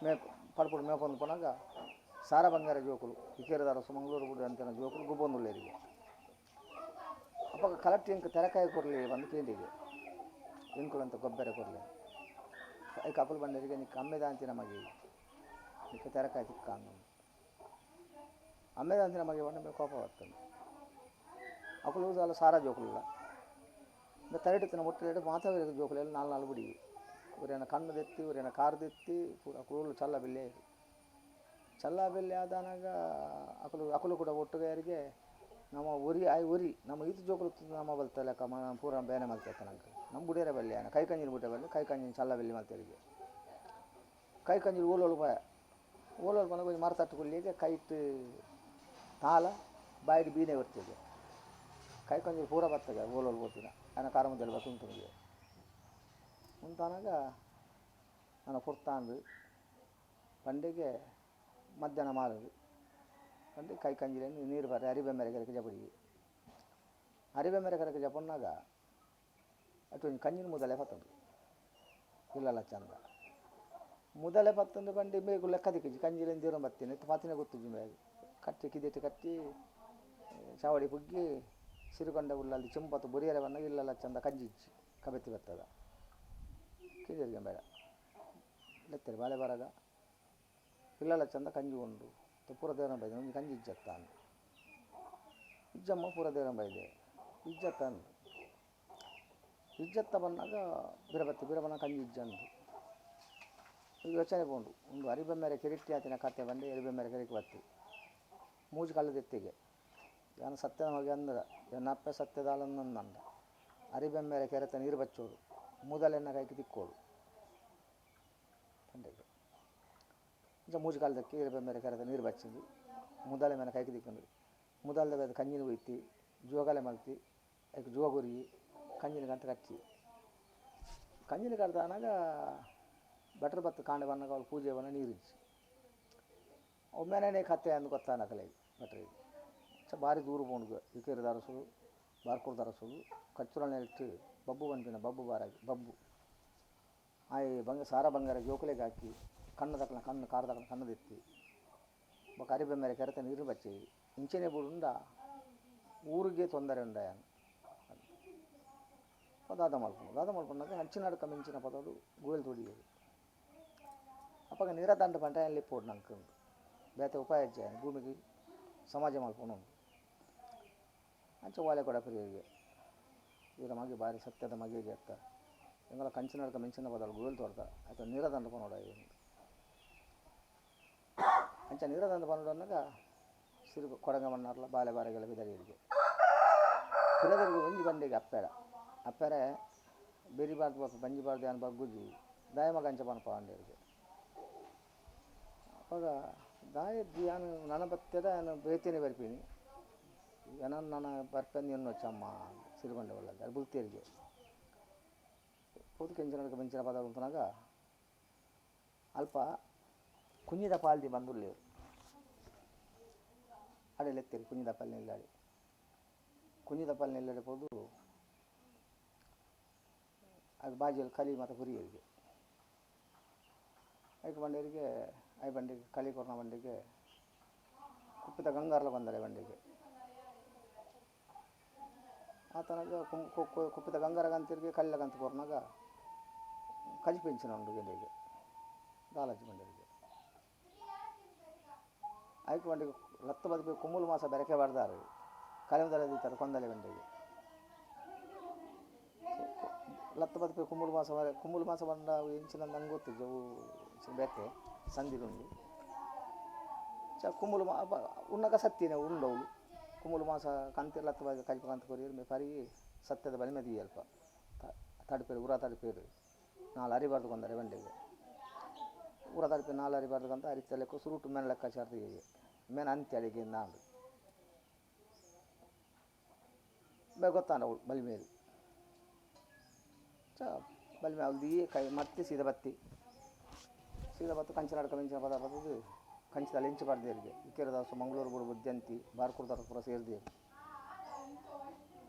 A: ಮೇ ಪಡ್ಪುಡು ಮೇಪೊಂದು ಪೋನಾಗ ಸಾರ ಬಂಗಾರ ಜೋಕುಲು ಇಕೇರದಾರಸು ಮಂಗಳೂರು ಬುಡು ಅಂತಿನ ಜೋಕುಲು ಗುಬ್ಬೊಂದುಲ್ಲೇರಿಗೆ ಅಪ್ಪಗ ಕಲೆಕ್ಟ್ ಇಂಕ್ ತೆರಕಾಯಿ ಕೊರಲಿ ಬಂದು ಕೇಂಡಿಗೆ ಇಂಕುಲಂತ ಗೊಬ್ಬರ ಕೊರಲಿ ಐಕ್ ಅಕುಲು ಬಂಡರಿಗೆ ನಿಕ್ಕ ಅಮ್ಮೆದ ಅಂತಿನ ಮಗಿ ನಿಕ್ಕ ತೆರಕಾಯಿ ತಿಕ್ಕ ಅಂದು ಅಮ್ಮೆದ ಅಂತಿನ ಮಗೆ ಬಂಡ ಕೋಪ ಬರ್ತದೆ ಅಕುಲು ಸಾಲ ಸಾರ ಜೋಕುಲಿಲ್ಲ ತರಟಿತ್ತಿನ ಮುಟ್ಟಲೇಡು ಮಾತಾಡಿದ ಜೋಕುಲೆಲ್ಲ ನಾಲ್ ನಾಲ್ ಬುಡಿ ಊರೇನ ಕಣ್ಣು ದೆತ್ತಿ ಊರೇನ ಕಾರ್ ದೆತ್ತಿ ಪೂರ ಅಕುಲು ಚಲ್ಲ ಬಿಲ್ಲೆ ಚಲ್ಲ ಬಿಲ್ಲೆ ಆದಾನಾಗ ಅಕುಲು ಅಕುಲು ಕೂಡ ಒಟ್ಟುಗಾರಿಗೆ ನಮ್ಮ ಒರಿ ಆಯ್ ಒರಿ ನಮ್ಮ ಈತು ಜೋಕುಲು ನಮ್ಮ ಬಲ್ತ ಲೆಕ್ಕ ಪೂರ ಬೇನೆ ಮಲ್ತೈತೆ ನಂಗೆ ನಮ್ಮ ಬುಡಿಯರ ಬಲ್ಲಿ ಆನ ಕೈ ಕಂಜಿನ ಬುಡ್ಡೆ ಬಲ್ಲಿ ಕೈ ಕಂಜಿನ ಚಲ್ಲ ಬೆಲ್ಲಿ ಮಲ್ತೇರಿಗೆ ಕೈ ಕಂಜಿನ ಓಲೋಲು ಪಾಯ ಓಲೋಲು ಪನ ಕೊಂಚ ಮರ ತಟ್ಟು ಕುಲ್ಲಿಗೆ ಕೈಟ್ ತಾಲ ಬಾಯಿಗೆ ಬೀನೆ ಬರ್ತಿದೆ ಕೈ ಕಂಜಿನ ಪೂರ ಬರ್ತದೆ ಓಲೋಲು ಪೋತಿನ ಆನ ಕಾರ ಮುಂದೆಲ್ಲ ಬತ್ತು ಉಂತಾನಾಗ ನಾನು ಪುರ್ತಾಂದು ಪಂಡಿಗೆ ಮಧ್ಯಾಹ್ನ ಮಾರದು ಪಂಡಿ ಕೈ ಕಂಜಿಲೇನು ನೀರು ಬರ್ರಿ ಅರಿಬೆ ಮೇರೆ ಕರೆಕೆ ಜಪಡಿ ಅರಿಬೆ ಮೇರೆ ಕರೆಕೆ ಜಪನ್ನಾಗ ಅటు ಒಂಜಿ ಕಂಜಿನ ಮುದಲೆ ಪತ್ತಂದು ಇಲ್ಲಲ್ಲ ಚಂದ ಮುದಲೆ ಪತ್ತಂದು ಪಂಡಿ ಬೇಗು ಲೆಕ್ಕ ದಿಕ್ಕಿಜಿ ಕಂಜಿಲೇನು ದೀರ ಬತ್ತೀನಿ ಪತ್ತಿನ ಗೊತ್ತುಜಿ ಬೇಗ ಕಟ್ಟಿ ಕಿದೆಟ್ಟು ಕಟ್ಟಿ ಚಾವಡಿ ಪುಗ್ಗಿ ಸಿರುಕೊಂಡ ಉಳ್ಳಲ್ಲಿ ಚೆಂಪತ್ತು ಬುರಿಯರೆ ಬಂದಾಗ ಇಲ್ಲಲ್ಲ ಚಂದ ಕಂಜಿಜ್ಜಿ ಕಬೆತ್ತಿ ಬರ್ತದ ಕಿದೆರಿಗೆ ಬೇಡ ಲೆತ್ತರಿ ಬಾಳೆ ಬರಗ ಇಲ್ಲಲ್ಲ ಚಂದ ಕಂಜಿ ಉಂಡು ಪೂರ ದೇವರ ಬೈದೆ ಒಂಜಿ ಕಂಜಿ ಇಜ್ಜತ್ತ ಅಂದು ಇಜ್ಜಮ್ಮ ಪೂರ ದೇವರ ಬೈದೆ ಇಜ್ಜತ್ತ ಅಂದು ಇಜ್ಜತ್ತ ಬಂದಾಗ ಬಿರಬತ್ತಿ ಬಿರಬನ ಕಂಜಿ ಇಜ್ಜಂದು ಯೋಚನೆ ಪೋಂಡು ಒಂದು ಅರಿಬೆ ಮೇರೆ ಕಿರಿಟ್ಟಿ ಆತಿನ ಕತೆ ಬಂದು ಅರಿಬೆ ಮೇರೆ ಕೆರೆಗೆ ಬತ್ತಿ ಮೂಜು ಕಲ್ಲದೆತ್ತಿಗೆ ಯಾನು ಸತ್ಯದ ಮಗೆ ಅಂದ್ರ ಎನ್ನಪ್ಪೆ ಸತ್ಯದಾಲನ್ನಂದ ಅರಿಬೆ ಮೇರೆ ಕೆರೆತ ನೀರು ಬಚ್ಚೋಡು ಮೂದಲೆನ್ನ ಕೈಗೆ ತಿಕ್ಕೋಡು ಪಂಡೆಗೆ ಇಂಚ ಮೂಜು ಕಾಲದಕ್ಕೆ ಇರಬೆ ಮೇರೆ ಕೆರೆತ ನೀರು ಬಚ್ಚಿಂದು ಮುದಲೆ ಮೇಲೆ ಕೈಗೆ ತಿಕ್ಕೊಂಡು ಮುದಲ್ದ ಬೇದ ಕಂಜಿನ ಒಯ್ತಿ ಜೋಗಲೆ ಮಲ್ತಿ ಐಕ್ ಜೋಗುರಿ ಕಂಜಿನ ಗಂಟೆ ಕಟ್ಟಿ ಕಂಜಿನ ಕಡ್ದಾನಾಗ ಬೆಟ್ರ್ ಬತ್ತು ಕಾಂಡೆ ಬನ್ನಾಗ ಅವ್ಳು ಪೂಜೆ ಬನ್ನ ನೀರಿಜ್ಜಿ ಒಮ್ಮೆನೇ ಕತ್ತೆ ಅಂದು ಗೊತ್ತಾನ ಕಲೆ ಭಟ್ರಿಗೆ ಚ ಭಾರಿ ದೂರ ಪೋಂಡು ಇಕೇರಿದ ಅರಸುಲು ಬಾರ್ಕೂರ್ದ ಅರಸುಲು ಕಚ್ಚುರನೆ ಇಟ್ಟು ಬಬ್ಬು ಬಂಪಿನ ಬಬ್ಬು ಬಾರಾಗಿ ಬಬ್ಬು ಆಯ್ ಬಂಗ ಸಾರ ಬಂಗಾರ ಜೋಕುಲೆಗೆ ಹಾಕಿ ಕಣ್ಣು ದಕ್ಕನ ಕಣ್ಣು ಕಾರ್ ದಕ್ಕನ ಕಣ್ಣು ದೆತ್ತಿ ಬೊಕ ಅರಿಬೆ ಮೇರೆ ಕೆರೆತ ನೀರು ಬಚ್ಚಿ ಇಂಚೆನೆ ಬುಡುಂಡ ಊರಿಗೆ ತೊಂದರೆ ಉಂಡಾಯನ್ ದಾದ ಮಲ್ಪುಂಡು ದಾದ ಮಲ್ಪುಂಡಾಗ ಹಂಚಿನಡ್ಕ ಮಿಂಚಿನ ಪದೋಡು ಗುವೆಲ್ ತೊಡಿಯದು ಅಪ್ಪಗ ನೀರ ದಂಡ ಪಂಟ ಎಲ್ಲಿ ಪೋಡು ನಂಗೆ ಬೇತೆ ಉಪಾಯ ಅಜ್ಜ ಭೂಮಿಗೆ ಸಮಾಜ ಮಲ್ಪುಂಡು ಅಂಚ ಓಲೆ ಕೊಡ ಪ್ರಿಯರಿಗೆ ಇವರ ಮಗೆ ಬಾರಿ ಸತ್ಯದ ಮಗೆ ಅತ್ತ ಎಂಗಳ ಕಂಚಿನಡ್ಕ ಮಿಂಚಿನ ಪದಲು ಗುವೆಲ್ ತೋಡ್ದ ಆಯ್ತು ನೀರ ದಂಡ ಪನೋಡ ಅಂಚ ನೀರ ದಂಡ ಪನೋಡು ಅನ್ನಾಗ ಸಿರು ಕೊಡಂಗ ಮಣ್ಣಾರ್ಲ ಬಾಲೆ ಬಾರೆಗೆಲ್ಲ ಬಿದರಿಗೆ ಪಿರದರಿಗೆ ಒಂಜಿ ಬಂಡಿಗೆ ಅಪ್ಪೆರ ಅಪ್ಪೆರೆ ಬೆರಿಬಾರ್ದು ಬಪ್ಪ ಬಂಜಿಬಾರ್ದು ಯಾನ್ ಬಗ್ಗುಜಿ ದಾಯಮಗ ಅಂಚ ಪನಪ ಅಂಡೇರಿಗೆ ಅವಾಗ ದಾಯ ಯಾನು ನನ್ನ ಬತ್ತೆದ ಯಾನು ಬೇತೇನೆ ಬರ್ಪೀನಿ ಎನನ್ ನನ ಬರ್ಪೆಂದು ಎನ್ನೊಚ್ಚಮ್ಮ ಸಿರಿಗೊಂಡೆ ಒಳ್ಳಂದೆ ಅದು ಬುಲ್ತೇರಿಗೆ ಪೋದು ಕೆಂಚಿನ ಮೆಂಚಿನ ಪದ ಉಂತನಾಗ ಅಲ್ಪ ಕುഞ്ഞിದ ಪಾಲ್ದಿ ಬಂದುಲ್ಲೇರು ಅಡೆಲೆತ್ತೇರಿ ಕುഞ്ഞിದ ಪಾಲ್ ನಿಲ್ಲಾಡಿ ಕುഞ്ഞിದ ಪಾಲ್ ನಿಲ್ಲಾಡಿ ಪೋದು ಅದು ಬಾಜಿಯಲ್ಲಿ ಕಲಿ ಮತ್ತು ಹುರಿಯರಿಗೆ ಐಕ್ ಬಂಡೇರಿಗೆ I ಬಂಡಿಗೆ ಕಲಿ ಕೊರ್ನ ಬಂಡಿಗೆ ಕುಪ್ಪಿದ ಗಂಗಾರ್ಲ ಬಂದರೆ ಬಂಡಿಗೆ ಆತನಾಗ ಕುಪ್ಪಿದ ಗಂಗಾರಗಂತಿರಿಗೆ ಕಲ್ಲಗಂತ ಕೊರ್ನಾಗ ಕಜಿ ಪೆಂಚಿನ ಉಂಡು ಗೆಂಡೆಗೆ ದಾಲಜ್ಜಿ ಬಂಡರಿಗೆ ಐಕ್ ಬಂಡಿಗೆ ಲತ್ತ ಬದುಕು ಕುಮ್ಮುಲು ಮಾಸ ಬೆರಕೆ ಬಡ್ದಾರು ಕಲಿಮದಲ ದೀತಾರೆ ಕೊಂದಲೆ ಬಂಡಿಗೆ ಲತ್ತ ಬದುಕು ಕುಮ್ಮುಲು ಮಾಸ ಕುಮ್ಮುಲು ಮಾಸ ಬಂಡ ಎಂಚಿನ ನಂಗೆ ಗೊತ್ತು ಜವು ಬೇತೆ ಸಂದಿರುಂಡು ಚ ಕುಮ್ಮುಲು ಮಾ ಉಣ್ಣಕ ಸತ್ತಿನ ಉಂಡವಳು ಕುಮ್ಮುಲು ಮಾಸ ಕಂತೆ ಲತ್ತ ಬದು ಕಜಿಪ ಕಂತ ಕೊರಿಯರು ಮೇ ಪರಿ ಸತ್ಯದ ಬಲಿ ಮೆದಿ ಅಲ್ಪ ತಡಿಪೇರು ಉರ ತಡಿಪೇರು ನಾಲ್ ಅರಿಬಾರ್ದು ಕೊಂದರೆ ಬಂಡಿಗೆ ಉರ ತಡಿಪೆ ನಾಲ್ ಅರಿಬಾರ್ದು ಕಂತ ಅರಿತ ಲೆಕ್ಕ ಸುರುಟು ಮೇನ ಲೆಕ್ಕಾಚಾರ ಮೇನ ಅಂತ್ಯ ಅಡಿಗೆ ನಾಡು ಬೇ ಗೊತ್ತಾಂಡ ಅವಳು ಬಲಿ ಮೇಲೆ ಚ ಬಲಿ ಅವಳು ಕೈ ಮತ್ತೆ ಸೀದಾ ಬತ್ತಿ ಸೀದಾ ಬತ್ತು ಕಂಚನಾಡ್ಕ ಮೆಂಚಿನ ಪದ ಬತ್ತದು ಕಂಚಿದಲ್ಲಿ ಎಂಚು ಬರ್ದೇರಿಗೆ ಇಕ್ಕೆರದಾಸು ಮಂಗಳೂರು ಬುಡು ಬುದ್ಧಂತಿ ಬಾರ್ಕೂರ್ದಾರ ಪೂರ ಸೇರಿದೇರು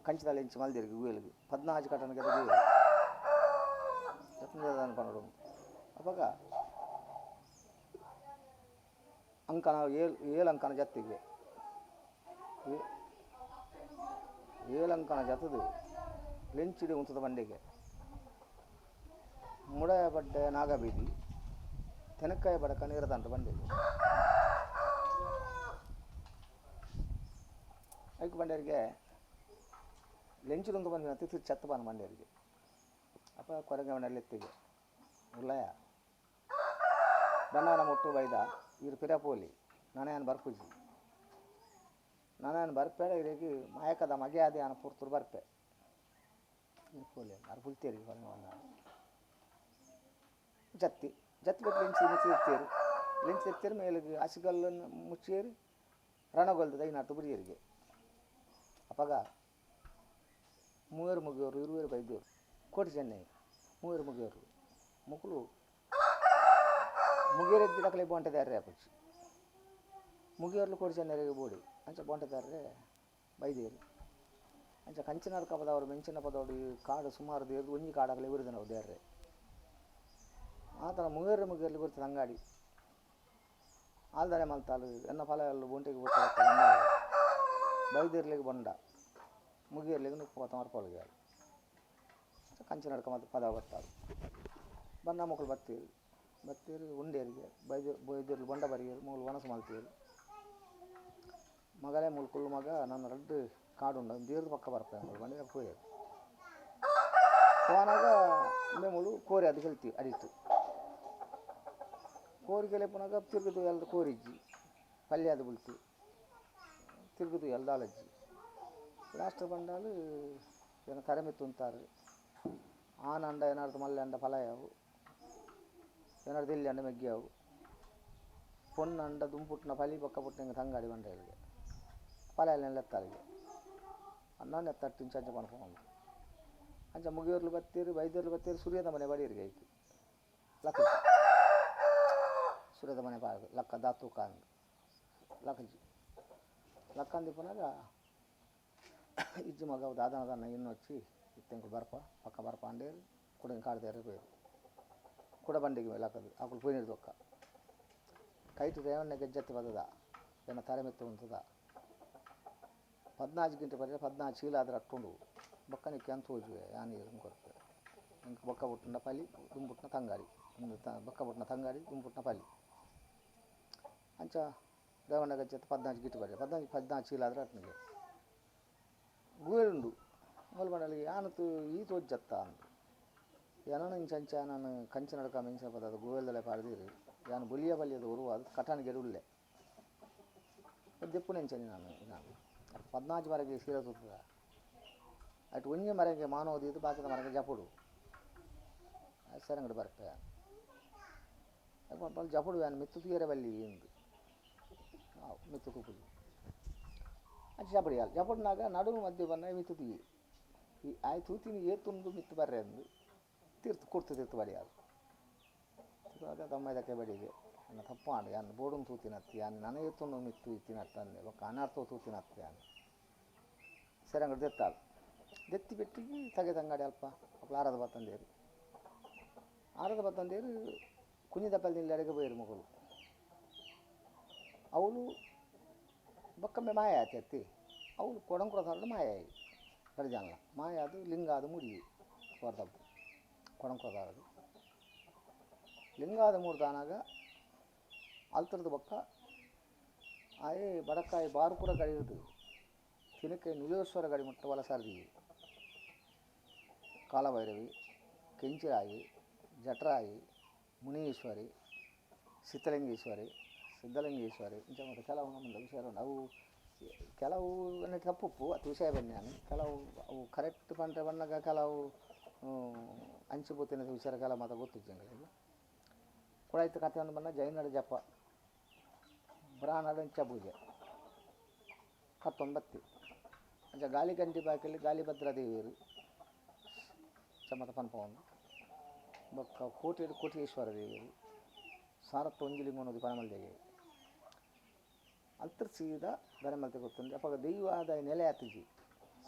A: ಕಂಚಿದಲ್ಲಿ ಎಂಚು ಮಲ್ದೇರಿಗೆ ಗುಯಲಿಗೆ ಪದ್ನಾಜು ಕಟನಗೆ ಗುಯಲು ಪನ್ನಡು ಅವಾಗ ಅಂಕನ ಏಳು ಏಳು ಅಂಕನ ಜತ್ತಿಗೆ ಏಳು ಅಂಕನ ಜತದು ಲೆಂಚಿಡಿ ಉಂತದ ಬಂಡಿಗೆ ಮುಡಯ ಬಡ್ಡೆ ನಾಗಬೀದಿ ತೆನಕಾಯ ಬಡಕ ನೀರದಂಟ ಬಂಡಿಗೆ ಐಕ್ ಬಂಡೇರಿಗೆ ಲೆಂಚಿಡೊಂದು ಬಂದ ತಿರ್ತಿ ಚತ್ತ ಬಾನ ಬಂಡೇರಿಗೆ ಅಪ್ಪ ಕೊರಗೆ ಎತ್ತಿಗೆ ಉಲ್ಲಯ ಬಣ್ಣನ ಮುಟ್ಟು ಬೈದ ಇರು ಪಿರಪೋಲಿ ನಾನೇ ಬರ್ಪುಜಿ ನಾನೇನು ಬರ್ಪೇಡ ಇರಿಗೆ ಮಾಯಕದ ಮಗೆ ಅದೇ ಆನ ಪೂರ್ತುರು ಬರ್ಪೆ ಇರು ಪೋಲಿ ಅರು ಪುಲ್ತೇರಿ ಕೊರಗೆ ಬಂದ ಜತ್ತಿ ಜತ್ತಿ ಬಿಟ್ಟು ಲೆಂಚಿ ಮುಚ್ಚಿ ಎತ್ತೇರು ಲೆಂಚಿ ಎತ್ತೇರು ಮೇಲಿಗೆ ಹಸಿಗಲ್ಲನ್ನು ಮುಚ್ಚೇರಿ ರಣಗೊಲ್ದದ ಐನಾಟು ಬುರಿಯರಿಗೆ ಅಪ್ಪಾಗ ಮೂವರು ಮುಗಿಯೋರು ಇರುವರು ಬೈದೇವರು ಕೋಟಿ ಚೆನ್ನೈ ಮೂವರು ಮುಗಿಯೋರು ಮುಕ್ಕಳು ಮುಗಿಯರೆದ್ದಿ ಬೋಂಟೆದಾರ್ರೆ ಅಪ್ಪಚ್ಚಿ ಮುಗಿಯೋರ್ಲು ಕೋಟಿ ಚೆನ್ನೈಗೆ ಬೋಡಿ ಅಂಚ ಬೋಂಟೆದಾರ್ರೆ ಬೈದೇರು ಅಂಚ ಕಂಚಿನಾರ್ ಕಪದವರು ಮೆಂಚಿನ ಪದವರು ಈ ಕಾಡು ಸುಮಾರು ದೇರ್ದು ಒಂಜಿ ಕಾಡಾಗಲೇ ನಾವು ದೇರ್ರೆ ಆತನ ಮುಗೇರು ಮುಗಿಯರ್ಲಿ ಬರ್ತದೆ ಅಂಗಾಡಿ ಆಲ್ದಾರೆ ಮಲ್ತಾಲು ಎನ್ನ ಫಲ ಎಲ್ಲ ಬೊಂಟೆಗೆ ಬರ್ತಾರೆ ಬೈದಿರ್ಲಿಗೆ ಬೊಂಡ ಮುಗಿಯರ್ಲಿಗೆ ನುಪ್ಪು ಮರ್ಪೊಳಗೆ ಕಂಚಿನಡ್ಕ ಮತ್ತು ಪದ ಬರ್ತಾಳು ಬಣ್ಣ ಮಕ್ಕಳು ಬತ್ತೀರು ಬತ್ತೀರು ಉಂಡೇರಿಗೆ ಬೈದಿರ್ ಬೈದಿರ್ಲು ಬೊಂಡ ಬರಿಯರು ಮೂಲು ವನಸು ಮಲ್ತೀರು ಮಗಲೇ ಮೂಲು ಕುಲ್ಲು ಮಗ ನನ್ನ ರಡ್ಡು ಕಾಡುಂಡು ದೇರ್ದು ಪಕ್ಕ ಬರ್ಪೆ ಮೂಲು ಬಂಡೆ ಪೋಯರು ಹೋನಾಗ ಮೇಮೂಲು ಕೋರಿ ಅದು ಕಲ್ತೀವಿ ಅಡಿತು ಕೋರಿಗೆಲೆ ಪುನಗ ತಿರುಗುದು ಎಲ್ಲ ಕೋರಿಜ್ಜಿ ಪಲ್ಯ ಅದು ಬುಲ್ತಿ ತಿರುಗುದು ಎಲ್ದಾಳಜ್ಜಿ ಲಾಸ್ಟ್ ಬಂಡಾಲು ಏನ ತರೆಮೆತ್ತು ಅಂತಾರೆ ಆನಂಡ ಏನಾರ್ದು ಮಲ್ಲೆ ಅಂಡ ಫಲಯಾವು ಏನಾರ್ದು ಇಲ್ಲಿ ಅಂಡ ಮೆಗ್ಗಿಯಾವು ಪೊನ್ನಂಡ ದುಂಪುಟ್ಟಿನ ಪಲಿ ಪಕ್ಕ ಪುಟ್ಟಿನ ತಂಗಾಡಿ ಬಂಡೆಗಳಿಗೆ ಫಲ ಎಲ್ಲ ಎತ್ತಾರಿಗೆ ಅನ್ನ ಎತ್ತಟ್ಟು ಇಂಚ ಅಂಚ ಪನ್ಕೊಂಡು ಅಂಚ ಮುಗಿಯೋರ್ಲು ಬತ್ತೀರು ಬೈದೇರ್ಲು ಬತ್ತೀರು ಸೂರ್ಯದ ಮನೆ ಬಡಿಯರಿಗೆ ಐತಿ ಲಕ್ಕ ಸೂರ್ಯದ ಮನೆ ಪಾರ್ದು ಲಕ್ಕ ದಾತು ಕಾಂದು ಲಕ್ಕಜಿ ಲಕ್ಕಂದಿ ಪುನಗ ಇಜ್ಜಿ ಮಗ ದಾದನ ದಾನ ಇನ್ನು వచ్చి ಇತ್ತೆಂಕು ಬರ್ಪ ಪಕ್ಕ ಬರ್ಪ ಅಂಡೇರು ಕುಡಂಗೆ ಕಾಡ್ದೇರು ಪೋಯರು ಕುಡ ಬಂಡಿಗೆ ಲಕ್ಕದು ಅಕುಲು ಪೋಯಿನಿರ್ ದೊಕ್ಕ ಕೈಟು ರೇವಣ್ಣ ಗೆಜ್ಜತ್ತಿ ಬದದ ಏನ ತರೆಮೆತ್ತು ಉಂತದ ಪದ್ನಾಜು ಗಂಟೆ ಬರೀ ಪದ್ನಾಜು ಚೀಲ ಆದ್ರೆ ಅಟ್ಟುಂಡು ಬೊಕ್ಕನಿಕ್ಕೆ ಅಂತ ಹೋಜುವೆ ಯಾನ್ ಇರು ಕೊರ್ಪೆ ಇಂಕ ಬೊಕ್ಕ ಬುಟ್ಟುಂಡ ಪಲಿ ದುಂಬುಟ್ಟಿನ ತಂಗಾಡಿ ಬೊಕ್ಕ ಬುಟ್ಟಿನ ತಂಗಾಡಿ ದುಂಬುಟ್ಟಿನ ಪಲಿ ಅಂಚ ರೇವಣ್ಣ ಗಜ್ಜತ್ತು ಪದ್ನಾಜು ಗಿಟ್ಟು ಬರೀ ಪದ್ನಾಜು ಪದ್ನಾಜು ಚೀಲ ಆದ್ರೆ ಅಟ್ಟನಿಗೆ ಗುವೇರುಂಡು ಮೂಲ ಮಂಡಲಿಗೆ ಯಾನತು ಈ ತೋಜತ್ತ ಅಂದು ಏನೋ ಇಂಚಂಚ ನಾನು ಕಂಚಿನಡ್ಕ ಮೆಂಚಿನ ಪದ ಗುವೇಲ್ದಲೆ ಪಾಡ್ದಿರಿ ಯಾನು ಬಲಿಯ ಬಲಿಯದ ಉರುವ ಅದು ಕಟಾನಿಗೆ ಉಲ್ಲೆ ದೆಪ್ಪು ನೆಂಚನಿ ನಾನು ನಾನು ಪದ್ನಾಜು ಮರಗೆ ಸೀರೆ ತುತ್ತದ ಅಟ್ ಒಂಜಿ ಮರಗೆ ಮಾನವದಿದ್ದು ಬಾಕಿದ ಮರಗೆ ಜಪುಡು ಸರಂಗಡು ಬರ್ಪೆ ಜಪುಡು ಯಾನು ಮಿತ್ತು ತೀರೆ ಬಲ್ಲಿ ಇಂದು ಮಿತ್ತು ಕುಪುಜಿ ಅಂಚ ಜಪಡಿಯಾಲ್ ಜಪಡ್ನಾಗ ನಡುವು ಮಧ್ಯೆ ಬನ್ನ ಮಿತ್ತು ತೂಯಿ ಈ ಆಯ್ ತೂತಿನ ಏತುಂಡು ಮಿತ್ತು ಬರ್ರೆ ಅಂದು ತೀರ್ತು ಕುರ್ತು ತೀರ್ತು ಬಡಿಯಾಲ್ ಆಗ ತಮ್ಮದಕ್ಕೆ ಬಡಿಗೆ ಅನ್ನ ತಪ್ಪಾಂಡು ಯಾನ್ ಬೋಡುನ್ ತೂತಿನತ್ತಿ ಯಾನ್ ನನ ಏತುಂಡು ಮಿತ್ತು ಇತ್ತಿನತ್ತಂದೆ ಬೊಕ್ಕ ಅನಾರ್ಥೋ ತೂತಿನತ್ತಿ ಯಾನ್ ಸೆರಂಗಡ್ ದೆತ್ತಾಲ್ ದೆತ್ತಿ ಬೆಟ್ಟಿಗೆ ತಗೆ ತಂಗಡಿ ಅಲ್ಪ ಅಪ್ಲ ಆರದ ಬತ್ತಂದೇರು ಆರದ ಬತ್ತಂದೇರು ಕುഞ്ഞಿದಪ್ಪಲ್ ನಿಲ್ಲ ಅಡಿಗೆ ಪೋಯೆರ್ ಮೊಕುಲು ಅವಳು ಬೊಕ್ಕಮ್ಮೆ ಮಾಯ ಆತಿ ಅತ್ತಿ ಅವಳು ಕೊಡಂಕುರ ಮಾಯ ಆಯಿ ಪರಿಜಾನಲ ಮಾಯ ಅದು ಲಿಂಗ ಅದು ಮುಡಿ ಕೊರ್ದಪ್ಪು ಕೊಡಂಕುರದಾರದು ಲಿಂಗಾದ ಮೂರ್ದಾನಾಗ ಅಲ್ತರದ ಬೊಕ್ಕ ಆಯೆ ಬಡಕಾಯಿ ಬಾರುಕುರ ಗಡಿಯುದು ತಿನಕೆ ನುಲೇಶ್ವರ ಗಡಿ ಮುಟ್ಟ ವಲಸರ್ದಿ ಕಾಲಭೈರವಿ ಕೆಂಚಿರಾಯಿ ಜಠರಾಯಿ ಮುನೀಶ್ವರಿ ಸಿದ್ಧಲಿಂಗೇಶ್ವರಿ ಸಿದ್ಧಲಿಂಗೇಶ್ವರಿ ಇಂಚ ಮಾತ ಕೆಲವು ನಮ್ಮದ ವಿಷಯ ಉಂಡು ಅವು ಕೆಲವು ತಪ್ಪುಪ್ಪು ಅತ್ ವಿಷಯ ಬನ್ನಿ ನಾನು ಕೆಲವು ಅವು ಕರೆಕ್ಟ್ ಪಂಡ್ರೆ ಬನ್ನಗ ಕೆಲವು ಅಂಚೆ ಪೋತಿನ ವಿಚಾರ ಕೆಲವು ಮಾತ ಗೊತ್ತಿಜ್ಜಿ ಎಂಕಲೆಗ್ ಕುಡಾಯ್ತು ಕತೆ ಒಂದು ಬನ್ನ ಜೈನರ ಜಪ ಬ್ರಾಹ್ಮಣರ ಇಂಚ ಪೂಜೆ ಕತ್ತೊಂದು ಬತ್ತಿ ಅಂಚ ಗಾಲಿ ಗಂಟಿ ಬಾಕಿಲ್ ಗಾಲಿಭದ್ರ ದೇವಿಯರು ಚಮತ ಪನ್ಪವನು ಬೊಕ್ಕ ಕೋಟೆ ಕೋಟೇಶ್ವರ ದೇವಿಯರು ಸಾರತ್ತ ಒಂಜಿಲಿಂಗ ಪನಮಲ್ದೆಗೆ ಅಲ್ತರ್ ಸೀದಾ ಬರಮಲ್ತೆ ಗೊತ್ತುಂಡು ಅಪಗ ದೈವ ಆದಾಯ ನೆಲೆ ಆತಿಜಿ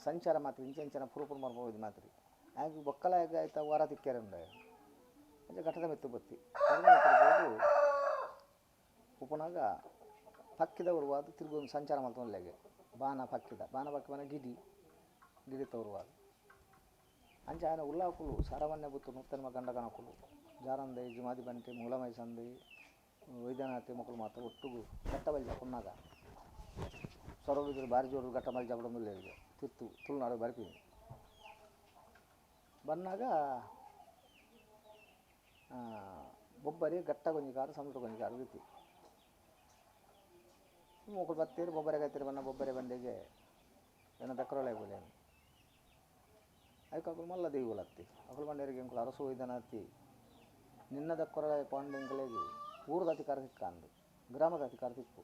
A: ಸಂಚಾರ ಮಾತ್ರ ಇಂಚ ಇಂಚನ ಪುರು ಪುರು ಮಾತ್ರ ಆಗ ಬೊಕ್ಕಲ ಆಯ್ತಾ ವಾರ ತಿಕ್ಕ್ಯಾರ ಉಂಡು ಅಂಚ ಘಟದ ಮಿತ್ತು ಬತ್ತಿ ಘಟದ ಮಿತ್ತು ಪೋದು ಉಪನಾಗ ಪಕ್ಕಿದ ಉರುವಾದ ತಿರುಗೊಂದು ಸಂಚಾರ ಮಲ್ತೊಂದು ಬಾನ ಪಕ್ಕಿದ ಬಾನ ಪಕ್ಕಿ ಬಾನ ಗಿಡಿ ಗಿಡಿ ತೋರುವಾದ ಅಂಚ ಆಯನ ಉಲ್ಲಾಕುಲು ಸರವನ್ನೆ ಬುತ್ತು ನೂತನ ಗಂಡ ಕನಕುಲು ಜಾರಂದೈ ಜುಮಾದಿ ಬಂಟೆ ಮೂಲಮೈ ಸಂದೈ ವೈದ್ಯನಾಥೆ ಮೊಕಲು ಮಾತ್ರ ಒಟ್ಟುಗು ಘಟ್ಟ ಬಲಿ ಜಪುನ್ನಾಗ ಸೊರಬಿದ್ರು ಬಾರಿ ಜೋರು ಘಟ್ಟ ಬಲಿ ಜಪಡೊಂದುಲ್ಲೆರ್ ತಿರ್ತು ತುಳುನಾಡು ಬರ್ಪಿನಿ ಬನ್ನಾಗ ಬೊಬ್ಬರಿ ಘಟ್ಟ ಗೊಂಜಿ ಕಾರು ಸಮುದ್ರ ಗೊಂಜಿ ಕಾರು ರೀತಿ ಮೊಕಲು ಬತ್ತೀರು ಬೊಬ್ಬರೆ ಗೈತಿರು ಬನ್ನ ಬೊಬ್ಬರೆ ಬಂಡೆಗೆ ಎನ್ನ ದಕ್ಕರೊಳೆ ಬೋಲೇನು ಐಕ್ ಅಕುಲು ಮಲ್ಲ ದೈವಲತ್ತಿ ಅಕುಲು ಬಂಡೇರಿಗೆ ಎಂಕುಲು ಅರಸು ಒಯ್ದನಾತಿ ನಿನ್ನ ದಕ್ಕರೊಳೆ ಪಾಂಡೆ ಎಂಕಲೆಗ್ ಊರದ ಅಧಿಕಾರ ತಿಕ್ಕಾಂದು ಗ್ರಾಮದ ಅಧಿಕಾರ ತಿಕ್ಕು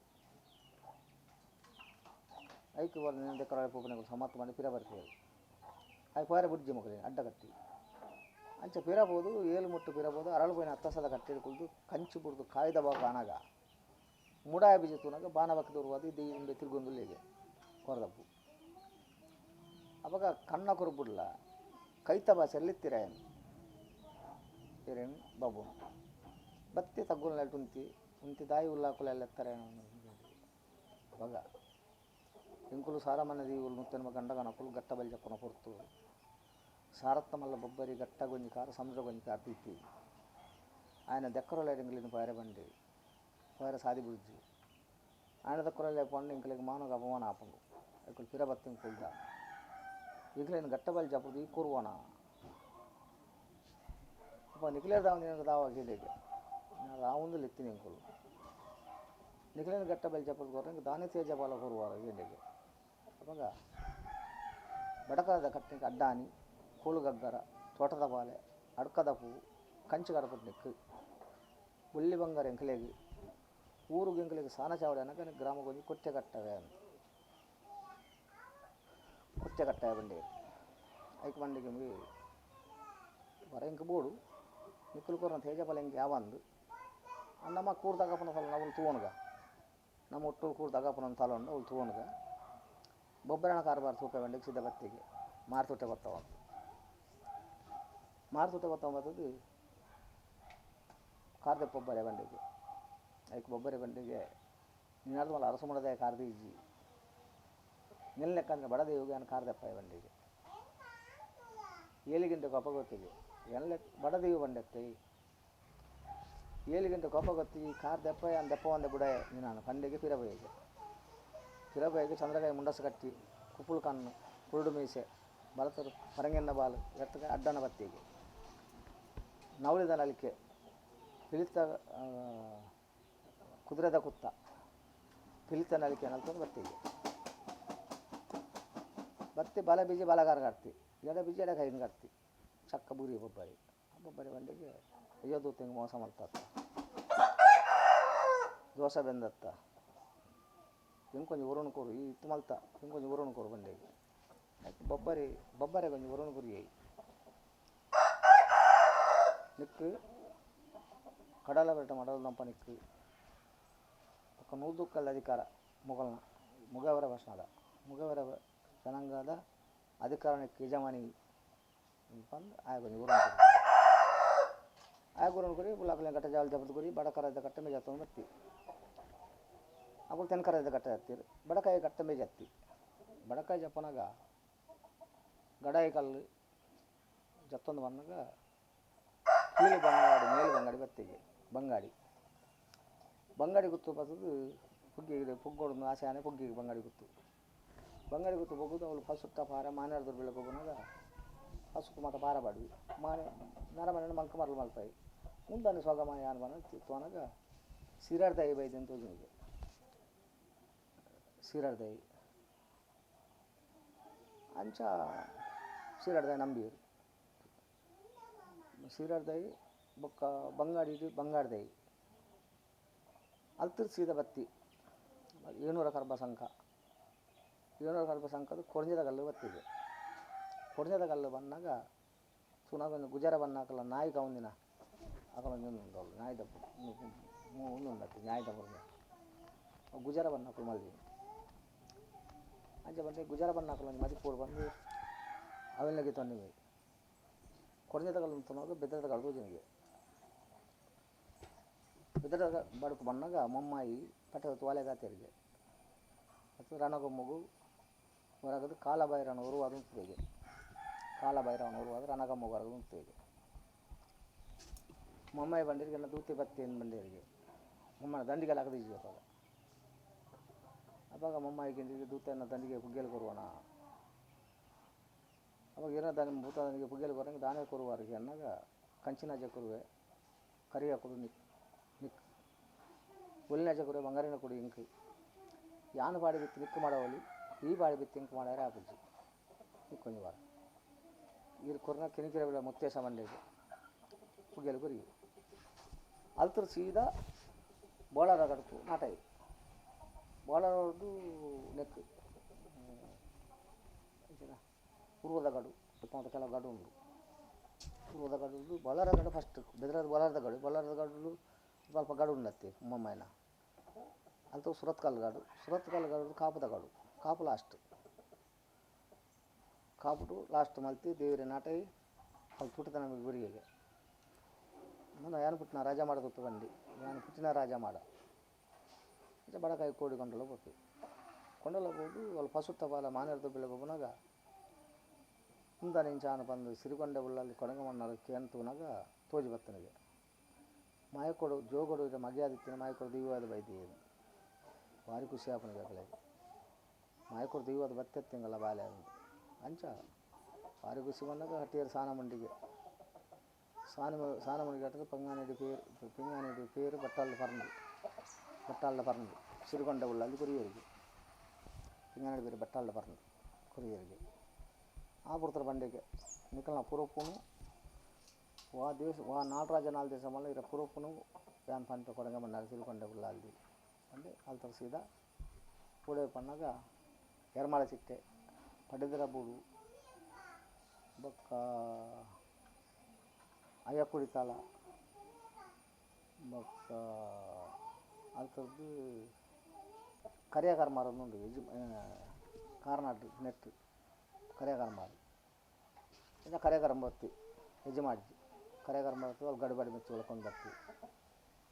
A: ಐಕ್ ನಿನ್ನ ದಕ್ಕರೊಳೆ ಪೋಪುನಕುಲು ಸಮರ್ಥ ಮಾಡಿ ಪಿರ ಬರ್ಪೇರು ಅಯ್ ಪೋಯರೆ ಬುಡ್ಜಿ ಮೊಕಲೆನ್ ಅಡ್ಡ ಕಟ್ಟಿ ಅಂಚ ಪಿರ ಪೋದು ಏಳು ಮುಟ್ಟು ಪಿರ ಪೋದು ಅರಳು ಪೋಯಿನ ಅತ್ತಸದ ಕಟ್ಟೆಡ್ ಕುಲ್ದು ಕಂಚು ಬುಡ್ದು ಕಾಯ್ದ ಭಾಗ ಆನಗ ಮುಡಾಯ ಬೀಜ ತೂನಗ ಬಾನ ಬಕ್ಕದ ಉರುವಾದ ದೆಯ್ಯ ಉಂಡೆ ತಿರುಗೊಂದುಲ್ಲೆಗೆ ಕೊರದಪ್ಪು ಅಪಗ ಕಣ್ಣ ಕೊರ್ಬುಡ್ಲ ಕೈತ ಭಾಷೆಯಲ್ಲಿ ಇತ್ತಿರಾಯನ್ ಇರೇನು ಬಾಬು ಬತ್ತಿ ತಗ್ಗುಲ್ ಉಂತಿ ಉಂತಿ ದಾಯಿ ಉಲ್ಲಾಕುಲ ಎಲ್ಲ ಅವಾಗ ಎಂಕುಲು ಸಾರಮನೆ ದೀವುಲು ಮುತ್ತನ ಗಂಡಗನಕುಲು ಗಟ್ಟ ಬಲಿ ಜಪ್ಪನ ಪೊರ್ತು ಸಾರತ್ತ ಮಲ್ಲ ಬೊಬ್ಬರಿ ಗಟ್ಟ ಗೊಂಜಿ ಕಾರು ಸಮುದ್ರ ಗೊಂಜಿ ಕಾರು ತೀತಿ ఆయన దక్కరలే ఎంగిలిని పారే బండి పారే సాది బుజ్జి ఆయన దక్కరలే పండు ఇంకలేక మానవ అవమాన ఆపండు ఇక్కడ పిరబత్తి కుల్దా ఇంకలేని గట్టబలి జప్పుడు ఈ కురువాన ಅಪ್ಪ ನಿಖಿಲೇರ್ ದಾವ ನೀನು ದಾವ ಕೇಳಿಗೆ ರಾವುಂದು ಲೆತ್ತಿನ ಇಂಕುಲು ನಿಖಿಲೇನ ಗಟ್ಟ ಬಲಿ ಜಪ್ಪದ ಕೊರ್ರೆ ದಾನಿ ತೇಜ ಬಾಲ ಕೊರುವಾರ ಕೇಳಿಗೆ ಅವಾಗ ಬಡಕದ ಕಟ್ಟಿಗೆ ಅಡ್ಡಾನಿ ಕೋಳುಗಗ್ಗರ ತೋಟದ ಬಾಲೆ ಅಡ್ಕದ ಪೂ ಕಂಚು ಗಡಪಟ್ನಿಕ್ಕು ಬೊಳ್ಳಿ ಬಂಗಾರ ಎಂಕಲೆಗ್ ಊರುಗೆ ಎಂಕಲೆಗ್ ಸಾನ ಚಾವಡಿ ಅನಗ ಗ್ರಾಮ ಗೊಂಜಿ ಕೊಟ್ಟೆ ಕಟ್ಟವೆ ಅಂತ ಕೊಟ್ಟೆ ಕಟ್ಟಾಯ ಬಂಡಿ ಐಕ್ ಬಂಡಿಗೆ ವರ ಎಂಕ್ ಬೋಡು ನಿಕ್ಕುಲು ಕೊರ್ನ ತೇಜ ಬಲ ಎಂಕ್ ಯಾವಂದು ನಮ್ಮ ಕೂರ್ ದಗಪನ ತಲ ಅವಳು ತೂವಣಗ ನಮ್ಮ ಒಟ್ಟು ಕೂರ್ ದಗಪನ ತಲ ಉಂಡು ಅವಳು ತೂವಣಗ ಬೊಬ್ಬರಣ ಕಾರ್ಬಾರ್ ತೂಪ ಬಂಡಿಗೆ ಸಿದ್ಧ ಬತ್ತಿಗೆ ಮಾರ್ತುಟ್ಟೆ ಬತ್ತವ ಮಾರ್ತುಟ್ಟೆ ಬತ್ತವ ಬತ್ತದು ಕಾರ್ದೆ ಬೊಬ್ಬರೆ ಬಂಡಿಗೆ ಐಕ್ ಬೊಬ್ಬರೆ ಬಂಡಿಗೆ ನಿನ್ನಾರ್ದು ಮಲ್ಲ ಅರಸು ಮಾಡದೆ ಕಾರ್ದಿ ಇಜ್ಜಿ ನಿಲ್ಲೆಕ್ಕಂದ್ರೆ ಬಡದೇವಿಗೆ ನಾನು ಕಾರ್ದೆಪ್ಪ ಬಂಡಿಗೆ ಏಳು ಗಂಟೆ ಕೊಪ್ಪ ಗೊತ್ತಿಗೆ ಎಲ್ಲ ಬಡದೇವಿ ಬಂಡೆತ್ತೆ ಏಳು ಗಂಟೆ ಕೊಪ್ಪ ಗೊತ್ತಿ ಕಾರ್ ದೆಪ್ಪ ಅನ್ ದೆಪ್ಪ ಒಂದೆ ಬುಡ ನಾನು ಪಂಡಿಗೆ ಪಿರಬೈಗೆ ಪಿರಬೈಗೆ ಚಂದ್ರಕಾಯಿ ಮುಂಡಸು ಕಟ್ಟಿ ಕುಪ್ಪುಳು ಕಣ್ಣು ಕುರುಡು ಮೀಸೆ ಬಲತರು ಪರಂಗೆನ್ನ ಬಾಲು ಎತ್ತಕ ಅಡ್ಡನ ಬತ್ತಿಗೆ ನವಳಿದ ನಲಿಕೆ ಪಿಲಿತ ಕುದುರೆದ ಕುತ್ತ ಪಿಲಿತ ನಲಿಕೆ ನಲ್ತಂದು ಬತ್ತಿಗೆ ಬತ್ತಿ ಬಲ ಬೀಜ ಬಲಗಾರ ಕಟ್ತಿ ಎಡ ಬೀಜ ಎಡ ಕೈನ ಕಟ್ತಿ ಚಕ್ಕ ಬುರಿ ಬೊಬ್ಬರಿ ಬೊಬ್ಬರಿ ಬಂಡಿಗೆ ಅಯ್ಯೋ ದೂತಿಂಗ್ ಮೋಸ ಮಲ್ತತ್ತ ದೋಸೆ ಬೆಂದತ್ತ ಎಂಕೊಂಜಿ ಒರೋನು ಕೊರು ಈ ಇತ್ತು ಮಲ್ತ ಎಂಕೊಂಜಿ ಒರೋನು ಕೊರು ಬಂಡೆಗೆ ಬೊಬ್ಬರಿ ಬೊಬ್ಬರೆ ಕೊಂಜಿ ಒರೋನು ಕೊರಿಯೈ ನಿಕ್ಕು ಕಡಲ ಬೆಟ್ಟ ಮಡಲ ದಂಪ ನಿಕ್ಕು ಬೊಕ್ಕ ನೂದುಕ್ಕಲ್ ಅಧಿಕಾರ ಮೊಘಲ್ನ ಮುಗವರ ಭಾಷಣದ ಮುಗವರ ಜನಾಂಗದ ಅಧಿಕಾರ ನಿಕ್ಕು ಯಜಮಾನಿ ಪಂದ್ ಆಯ ಕೊಂಜಿ ಒರೋನು ಕೊರಿ ಆಯ ಒರೋನು ಕೊರಿ ಬುಲಾಕುಲೆನ್ ಕಟ್ಟ ಜಾಲ್ ಜಪದ ಕೊರಿ ಬಡಕರದ ಕಟ್ಟ ಮೇ ಜತ್ತೊಂದು ಬತ್ತಿ ಅಕುಲು ತೆನ್ಕರದ ಕಟ್ಟ ಜತ್ತೀರು ಬಡಕಾಯಿ ಕಟ್ಟ ಮೇ ಜತ್ತಿ ಬಡಕಾಯಿ ಜಪ್ಪನಾಗ ಗಡಾಯಿ ಕಲ್ಲು ಜತ್ತೊಂದು ಬನ್ನಗ ಕೀಳು ಬಂಗಾಡಿ ಮೇಲು ಬಂಗಾಡಿ ಬತ್ತಿಗೆ ಬಂಗಾಡಿ ಬಂಗಾಡಿ ಗುತ್ತು ಬತ್ತದು ಪುಗ್ಗಿಗೆ ಪುಗ್ಗೋಡು ಆಸೆ ಆನೆ ಪುಗ್ಗಿಗೆ ಬಂಗಾಡಿ ಗುತ್ತು ಬಂಗಾಡಿ ಗುತ್ತು ಪೊಗ್ಗುದು ಅವಳು ಫಸುತ್ತ ಪಾರ ಮಾನಾರ್ದೊರು ಬೆಳಕು ಹೋಗುನಾಗ ಫಸುಕು ಮಾತ ಪಾರ ಬಾಡ್ವಿ ಮಾನೆ ನರಮನೆ ಮಂಕ ಮರಲು ಮಲ್ಪಾಯಿ ಮುಂದಾನೆ ಸ್ವಗಮ ಯಾನ್ ಬನ ತೋನಾಗ ಸಿರಾರ್ದಾಯಿ ಬೈದೆ ಅಂತ ತೋಜಿನಿಗೆ ಸಿರಾರ್ದಾಯಿ ಅಂಚ ಸಿರಾರ್ದಾಯಿ ನಂಬಿಯರು ಸಿರಾರ್ದಾಯಿ ಬೊಕ್ಕ ಬಂಗಾಡಿ ಬಂಗಾರದಾಯಿ ಅಲ್ತರ್ ಸೀದ ಬತ್ತಿ ಏಣೂರ ಕರ್ಬ ಸಂಕ ಏಣೂರ ಕರ್ಬ ಸಂಕದ ಕೊರ್ಂಜದ ಕಲ್ಲು ಬತ್ತಿದೆ ಕೊರ್ಂಜದ ಕಲ್ಲು ಬಂದಾಗ ಸುನಾಗ ಒಂದು ಗುಜರ ಬನ್ನಾಕಲ್ಲ ನಾಯಿ ಕೌಂದಿನ ಅಕಲ ಒಂಜೊಂದು ಉಂಡು ನಾಯಿ ದಪ್ಪು ಉಂದು ನಾಯಿ ದಪ್ಪು ಗುಜರ ಬನ್ನಾಕಲು ಮಲ್ದಿ ಅಂಚ ಬಂದು ಗುಜರ ಬನ್ನಾಕಲು ಒಂಜಿ ಮದಿಪೂರು ಬಂದು ಅವೆಲ್ಲಗೆ ತೊಂದರೆ ಕೊರ್ಂಜದ ಕಲ್ಲು ತೊನ್ನೋದು ಬೆದ್ದರದ ಕಲ್ಲು ತೋಜಿನಿಗೆ ಬೆದ್ದರದ ಬಡಕು ಬನ್ನಾಗ ಮೊಮ್ಮಾಯಿ ಪಟ್ಟದ ತೋಲೆಗಾತೆರಿಗೆ ಮತ್ತು ರಣಗೊಮ್ಮಗು ಹೊರಗದು ಕಾಲಭೈರವನ ಉರುವಾದ ಉಂತುವೆಗೆ ಕಾಲಭೈರವನ ಉರುವಾದ ರಣಗಮ್ಮಗು ಹೊರಗದು ಉಂತುವೆಗೆ ಮೊಮ್ಮಾಯಿ ಬಂದಿರಿಗೆ ದೂತಿ ಬತ್ತಿ ಬಂದಿರಿಗೆ ಮೊಮ್ಮನ ದಂಡಿಗೆ ಹಾಕದಿದ್ದೀವಿ ಅವಾಗ ಅವಾಗ ಮೊಮ್ಮಾಯಿ ದೂತನ ದಂಡಿಗೆ ಪುಗ್ಗೆಲ್ ಕೊರುವಣ ಅವಾಗ ಏನೋ ದಾನಿ ಭೂತ ದಂಡಿಗೆ ಪುಗ್ಗೆಲ್ ಕೊರಂಗೆ ದಾನೆ ಕೊರುವಾರಿಗೆ ಅನ್ನಾಗ ಕಂಚಿನ ಕೊರುವೆ ಕರಿಯ ಕೊಡು ನಿಕ್ ನಿಕ್ ಒಲ್ಲಿನ ಕೊರುವೆ ಬಂಗಾರಿನ ಕೊಡು ಇಂಕ್ ಯಾನು ಬಾಡಿ ಬಿತ್ತು ನಿಕ್ಕು ಮಾಡವಲಿ ಈ ಬಾಡಿ ಬಿತ್ತು ಇಂಕ್ ಮಾಡ್ಯಾರ ಆಪುಜಿ ನಿಕ್ಕೊಂಜಿ ವಾರ ಈರು ಕೊರ್ನ ಕಿರಿಕಿರ ಬಿಡ ಮುತ್ತೇಶ ಮಂಡೆಗೆ ಪುಗ್ಗೆಲ್ ಕೊರಿಗೆ ಅಲ್ತರ್ ಸೀದಾ ಬೋಳಾರ ಕಡಕು ನಾಟಾಯಿ ಬೋಳಾರದ್ದು ನೆಕ್ ಪೂರ್ವದ ಗಡು ಮತ್ತು ಕೆಲವು ಗಡು ಉಂಟು ಪೂರ್ವದ ಗಡು ಬೊಳಾರ ಗಡು ಫಸ್ಟ್ ಬೆದರದ ಬೊಳಾರದ ಗಡು ಬೊಳಾರದ ಗಡು ಸ್ವಲ್ಪ ಗಡು ಉಂಡತ್ತಿ ಮೊಮ್ಮಾಯಿನ ಅಲ್ತು ಸುರತ್ಕಲ್ ಗಾಡು ಸುರತ್ಕಲ್ ಗಾಡು ಕಾಪುದ ಗಾಡು ಕಾಪು ಲಾಸ್ಟ್ ಕಾಪುಟು ಲಾಸ್ಟ್ ಮಲ್ತಿ ದೇವರ ನಾಟೈ ಅಲ್ಲಿ ತುಟಿತ ನಮಗೆ ಗುರಿಗೆ ನಾನು ಯಾನು ಪುಟ್ಟಿನ ರಾಜ ಮಾಡ ತುತ್ತು ಬಂದು ಯಾನು ಪುಟ್ಟಿನ ರಾಜ ಮಾಡ ಬಡಕಾಯಿ ಕೋಡಿ ಕೊಂಡಲ ಪೋಪಿ ಕೊಂಡಲ ಹೋದು ಅಲ್ಲಿ ಪಸುತ್ತ ಬಾಲ ಮಾನೇರ್ದ ಬೆಳಗ್ಗೆ ಒಬ್ಬನಾಗ ಮುಂದಾನೆ ಬಂದು ಸಿರಿಗೊಂಡ ಉಳ್ಳಲ್ಲಿ ಕೊಡಗಮಣ್ಣರ ಕೇಂತುನಾಗ ತೋಜಿ ಬತ್ತನಿಗೆ ಮಾಯಕೊಡು ಜೋಗೊಡು ಇದೆ ಮಗೆಯಾದಿತ್ತಿನ ಮಾಯಕೊಡು ದೀವಾದ ಬೈದಿ ಭಾರಿ ಖುಷಿ ಆಪನಿಗೆ ಅಕಲೆಗೆ ಮಾಯಕೊಡು ದೀವಾದ ಬತ್ತೆತ್ತಿಂಗಲ್ಲ ಬಾಲೆ ಅಂಚ ಭಾರಿ ಖುಷಿ ಬಂದಾಗ ಹಟ್ಟಿಯರು ಸಾನ ಮಂಡಿಗೆ ಸಾನ ಸಾನ ಮಂಡಿಗೆ ಅಟ್ಟದ ಪಂಗಾನೆಡಿ ಪೇರು ಪಿಂಗಾನೆಡಿ ಪೇರು ಬಟ್ಟಾಲ್ದ ಪರಂದು ಬಟ್ಟಾಲ್ದ ಪರಂದು ಸಿರಿಗೊಂಡ ಉಳ್ಳಲ್ಲಿ ಕೊರಿಯರಿಗೆ ಪಿಂಗಾನೆಡಿ ಪೇರು ಬಟ್ಟಾಲ್ದ ಪರಂದು ಕೊರಿಯರಿಗೆ ಆ ಪುರ್ತರ ಬಂಡೆಗೆ ನಿಕಲ್ನ ಪುರಪ್ಪುನು ವಾ ದೇಶ ವಾ ನಾಡರಾಜ ನಾಲ್ ದೇಶ ಮಲ್ಲ ಇರ ಪುರಪ್ಪುನು ಯಾನ್ ಪನ್ಪೆ ಕೊಡಂಗ ಮನ್ನಾರು ಸಿರಿಕೊಂಡ ಉಳ್ಳಾಲ್ದಿ ಅಂದ್ರೆ ಅಲ್ತರ ಸೀದಾ ಪೂಡೆ ಪನ್ನಾಗ ಎರ್ಮಾಳ ಚಿಟ್ಟೆ ಪಡೆದರ ಬೂಡು ಬೊಕ್ಕ ಅಯ್ಯಕುಡಿ ತಾಳ ಬೊಕ್ಕ ಅಲ್ತದ್ದು ಕರಿಯ ಕರ್ಮಾರ ಉಂಡು ಯಜ ಕಾರ್ನಾಡ್ ನೆಟ್ ಕರಿಯ ಕರ್ಮಾರು ಇನ್ನು ಕರಿಯ ಕರ್ಮ ಬತ್ತಿ ಯಜಮಾಡ್ಜಿ ಕರಿಯ ಕರ್ಮ ಬತ್ತಿ ಅಲ್ಲಿ ಗಡಿಬಡಿ ಮೆಚ್ಚು ಒಳ್ಕೊಂಡು ಬತ್ತಿ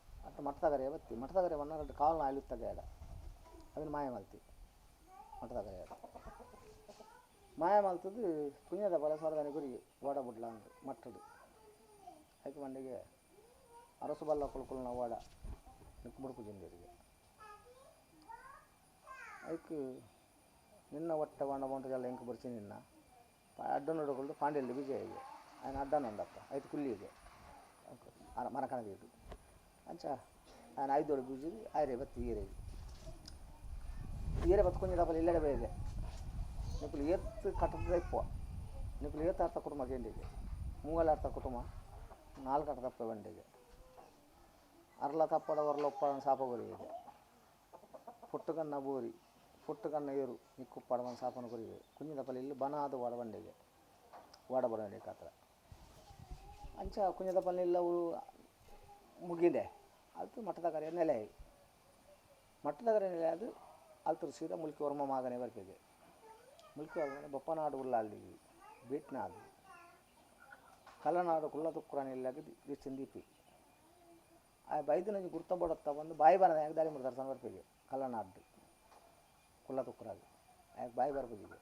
A: ಅತ್ತ ಮಠದ ಕರಿಯ ಬತ್ತಿ ಮಠದ ಕರಿಯ ಬಣ್ಣ ಎರಡು ಕಾಲು ಆಯ್ಲುತ್ತ ಬೇಡ ಅದನ್ನು ಮಾಯ ಮಲ್ತಿ ಮಠದ ಕರಿಯ ಮಾಯ ಮಲ್ತದ್ದು ಪುಣ್ಯದ ಬಲ ಸೊರದನೆ ಗುರಿ ಓಡ ಬುಡ್ಲ ಅಂದು ಮಟ್ಟದು ಐಕ್ ಮಂಡಿಗೆ ಅರಸು ಬಲ್ಲ ಕುಳ್ಕುಲ್ನ ಓಡ ನಿಕ್ಕು ಬುಡ್ಕು ಜಿಂದಿರಿಗೆ ಐಕ್ ನಿನ್ನ ಒಟ್ಟ ಬಣ್ಣ ಬಂಟದೆಲ್ಲ ಎಂಕ್ ಬರ್ಚಿ ನಿನ್ನ ಅಡ್ಡ ನೋಡಿಕೊಂಡು ಪಾಂಡೆಲ್ಲಿ ವಿಜಯ ఆయన ಅಡ್ಡನ ಉಂಡಪ್ಪ ಐತು ಕುಲ್ಲಿಗೆ ಮರಕಣದಿದ್ದು ಅಂಚ ఆయన ಐದೋಳು ಬೀಜಿ ಆಯ್ರೆ ಬತ್ತಿ ಈರೆ ಈರೆ ಬತ್ತು ಕೊಂಚ ಡಬಲ್ ಇಲ್ಲಡೆ ಬೇರೆ ನಿಕ್ಕುಲು ಏತ್ ಕಟ್ಟದ ಇಪ್ಪ ನಿಕ್ಕುಲು ಏತ್ ಅರ್ಥ ಕುಟುಂಬ ಕೇಂಡಿಗೆ ಮೂವಲ್ ಅರ್ಥ ಕುಟುಂಬ ನಾಲ್ಕು ಅರ್ಥ ತಪ್ಪ ಬಂಡಿಗೆ ಅರ್ಲ ತಪ್ಪಡ ಒರ್ಲ ಒಪ್ಪ ಸಾಪ ಗುರಿಗೆ ಪುಟ್ಟುಕನ್ನ ಬೂರಿ ಪೊಟ್ಟು ಕಣ್ಣ ಏರು ನಿಕ್ಕು ಪಡವನ್ ಸಾಪನ ಕೊರಿಗೆ ಕುಂಜಿದ ಪಲ್ಲಿ ಇಲ್ಲಿ ಬನಾದ ವಾಡ ಬಂಡೆಗೆ ವಾಡ ಬಡವಂಡೆ ಕಾತ್ರ ಅಂಚ ಕುಂಜದ ಪಲ್ಲಿ ಇಲ್ಲ ಮುಗಿದೆ ಅದು ಮಠದ ಕರೆಯ ನೆಲೆ ಮಠದ ಕರೆ ನೆಲೆ ಅದು ಅಲ್ತರು ಸೀದಾ ಮುಲ್ಕಿ ವರ್ಮ ಮಾಗನೆ ಬರ್ಪೆಗೆ ಮುಲ್ಕಿ ವರ್ಮನೆ ಬೊಪ್ಪನಾಡು ಉಲ್ಲ ಅಲ್ಲಿ ಬೀಟ್ನಾಡು ಕಲ್ಲನಾಡು ಕುಲ್ಲ ತುಕ್ಕುರಾನಿ ಇಲ್ಲಾಗ ದೀಪಿ ಆ ಬೈದನ ಗುರ್ತ ಬಡತ್ತ ಬಂದು ಬಾಯಿ ಬರದ ದಾಳಿ ಮಾಡ್ತಾರೆ ಸಣ್ಣ ಬರ್ಪೆಗೆ ಕಲ್ಲನಾಡು ಕುಲ್ಲ ತುಕ್ಕುರಾಗ ಆಗ ಬಾಯಿ ಬರ್ಪುಜಿಗೆ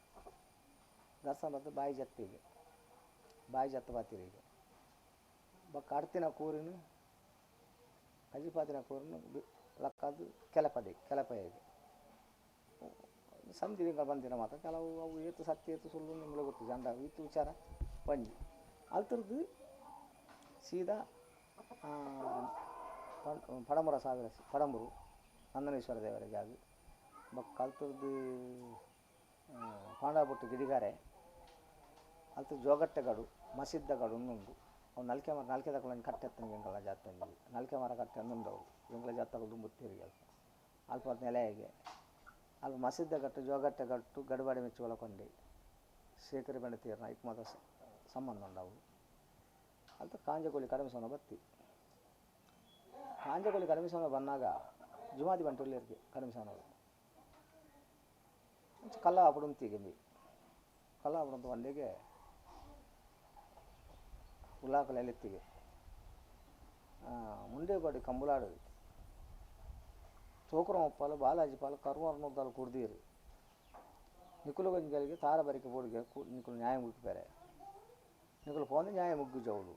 A: ದರ್ಶನ ಬತ್ತು ಬಾಯಿ ಜತ್ತಿಗೆ ಬಾಯಿ ಜತ್ತ ಬಾತಿರಿಗೆ ಬೊಕ್ಕ ಅಡ್ತಿನ ಕೂರಿನ ಕಜಿಪಾತಿನ ಕೂರಿನ ಲಕ್ಕದು ಕೆಲಪದೆ ಕೆಲಪಯ್ಯಗೆ ಸಂಧಿ ಬಂದಿನ ಮಾತ್ರ ಕೆಲವು ಅವು ಏತು ಸತ್ಯ ಏತು ಸುಳ್ಳು ನಿಮ್ಗೆ ಗೊತ್ತು ಜಂಡ ಈತು ವಿಚಾರ ಒಂಜಿ ಅಲ್ತರದ್ದು ಸೀದಾ ಪಡಮುರ ಸಾವಿರ ಪಡಂಬೂರು ನಂದನೇಶ್ವರ ದೇವರ ಜಾಗ ಬೊಕ್ಕ ಅಲ್ತರದ್ದು ಪಾಂಡವಪುಟ್ಟು ಗಿಡಿಗಾರೆ ಅಲ್ತ ಜೋಗಟ್ಟೆಗಡು ಮಸಿದ್ದಗಡು ಉಂಡು ಅವು ನಲ್ಕೆ ಮರ ನಲ್ಕೆ ತಗೊಳ್ಳೋದು ಕಟ್ಟೆತ್ತನಿಗೆ ಎಂಕಲ್ನ ಜಾತ್ರೆ ನಲ್ಕೆ ಮರ ಕಟ್ಟೆ ಅಂದುಂಡು ಅವು ಎಂಕಲ ಜಾತ್ರೆ ದುಂಬುತ್ತೀರಿಗೆ ಅಲ್ಪ ಅಲ್ಪ ನೆಲೆಗೆ ಅಲ್ಪ ಮಸಿದ್ದ ಗಟ್ಟು ಜೋಗಟ್ಟೆ ಗಟ್ಟು ಗಡುಬಾಡಿ ಮೆಚ್ಚು ಒಳಕೊಂಡೆ ಶೇಖರಿ ಬಂಡೆ ತೀರ್ನ ಐಕ್ ಮಾತ್ರ ಸಂಬಂಧ ಉಂಡವು ಅಲ್ತ ಕಾಂಜಕೋಲಿ ಕಡಿಮೆ ಸೋನ ಬತ್ತಿ ಕಾಂಜಕೋಲಿ ಕಡಿಮೆ ಸೋನ ಬಂದಾಗ ಜುಮಾದಿ ಬಂಟುಲ್ಲೇರಿಗೆ ಕಡಿಮೆ ಸೋನವರು ಕಲ್ಲ ಅಪಡುಂತಿಗೆ ಬಿ ಕಲ್ಲ ಅಪಡುಂತ ಬಂಡೆಗೆ ಉಲ್ಲಾಕಲ ಎಲೆತ್ತಿಗೆ ಮುಂಡೇಪಾಡಿ ಕಂಬುಲಾಡು ತೋಕುರಮಪ್ಪಾಲು ಬಾಲಾಜಿ ಪಾಲು ಕರುವರ್ಣದ್ದಾಲು ಕುಡ್ದೀರು ನಿಕುಲು ಗೊಂಜಲಿಗೆ ತಾರ ಬರಿಕೆ ಬೋಡಿಗೆ ನಿಕುಲು ನ್ಯಾಯ ಮುಗ್ಗಿ ನಿಕುಲು ಪೋಂದು ನ್ಯಾಯ ಮುಗ್ಗು ಜೌಡು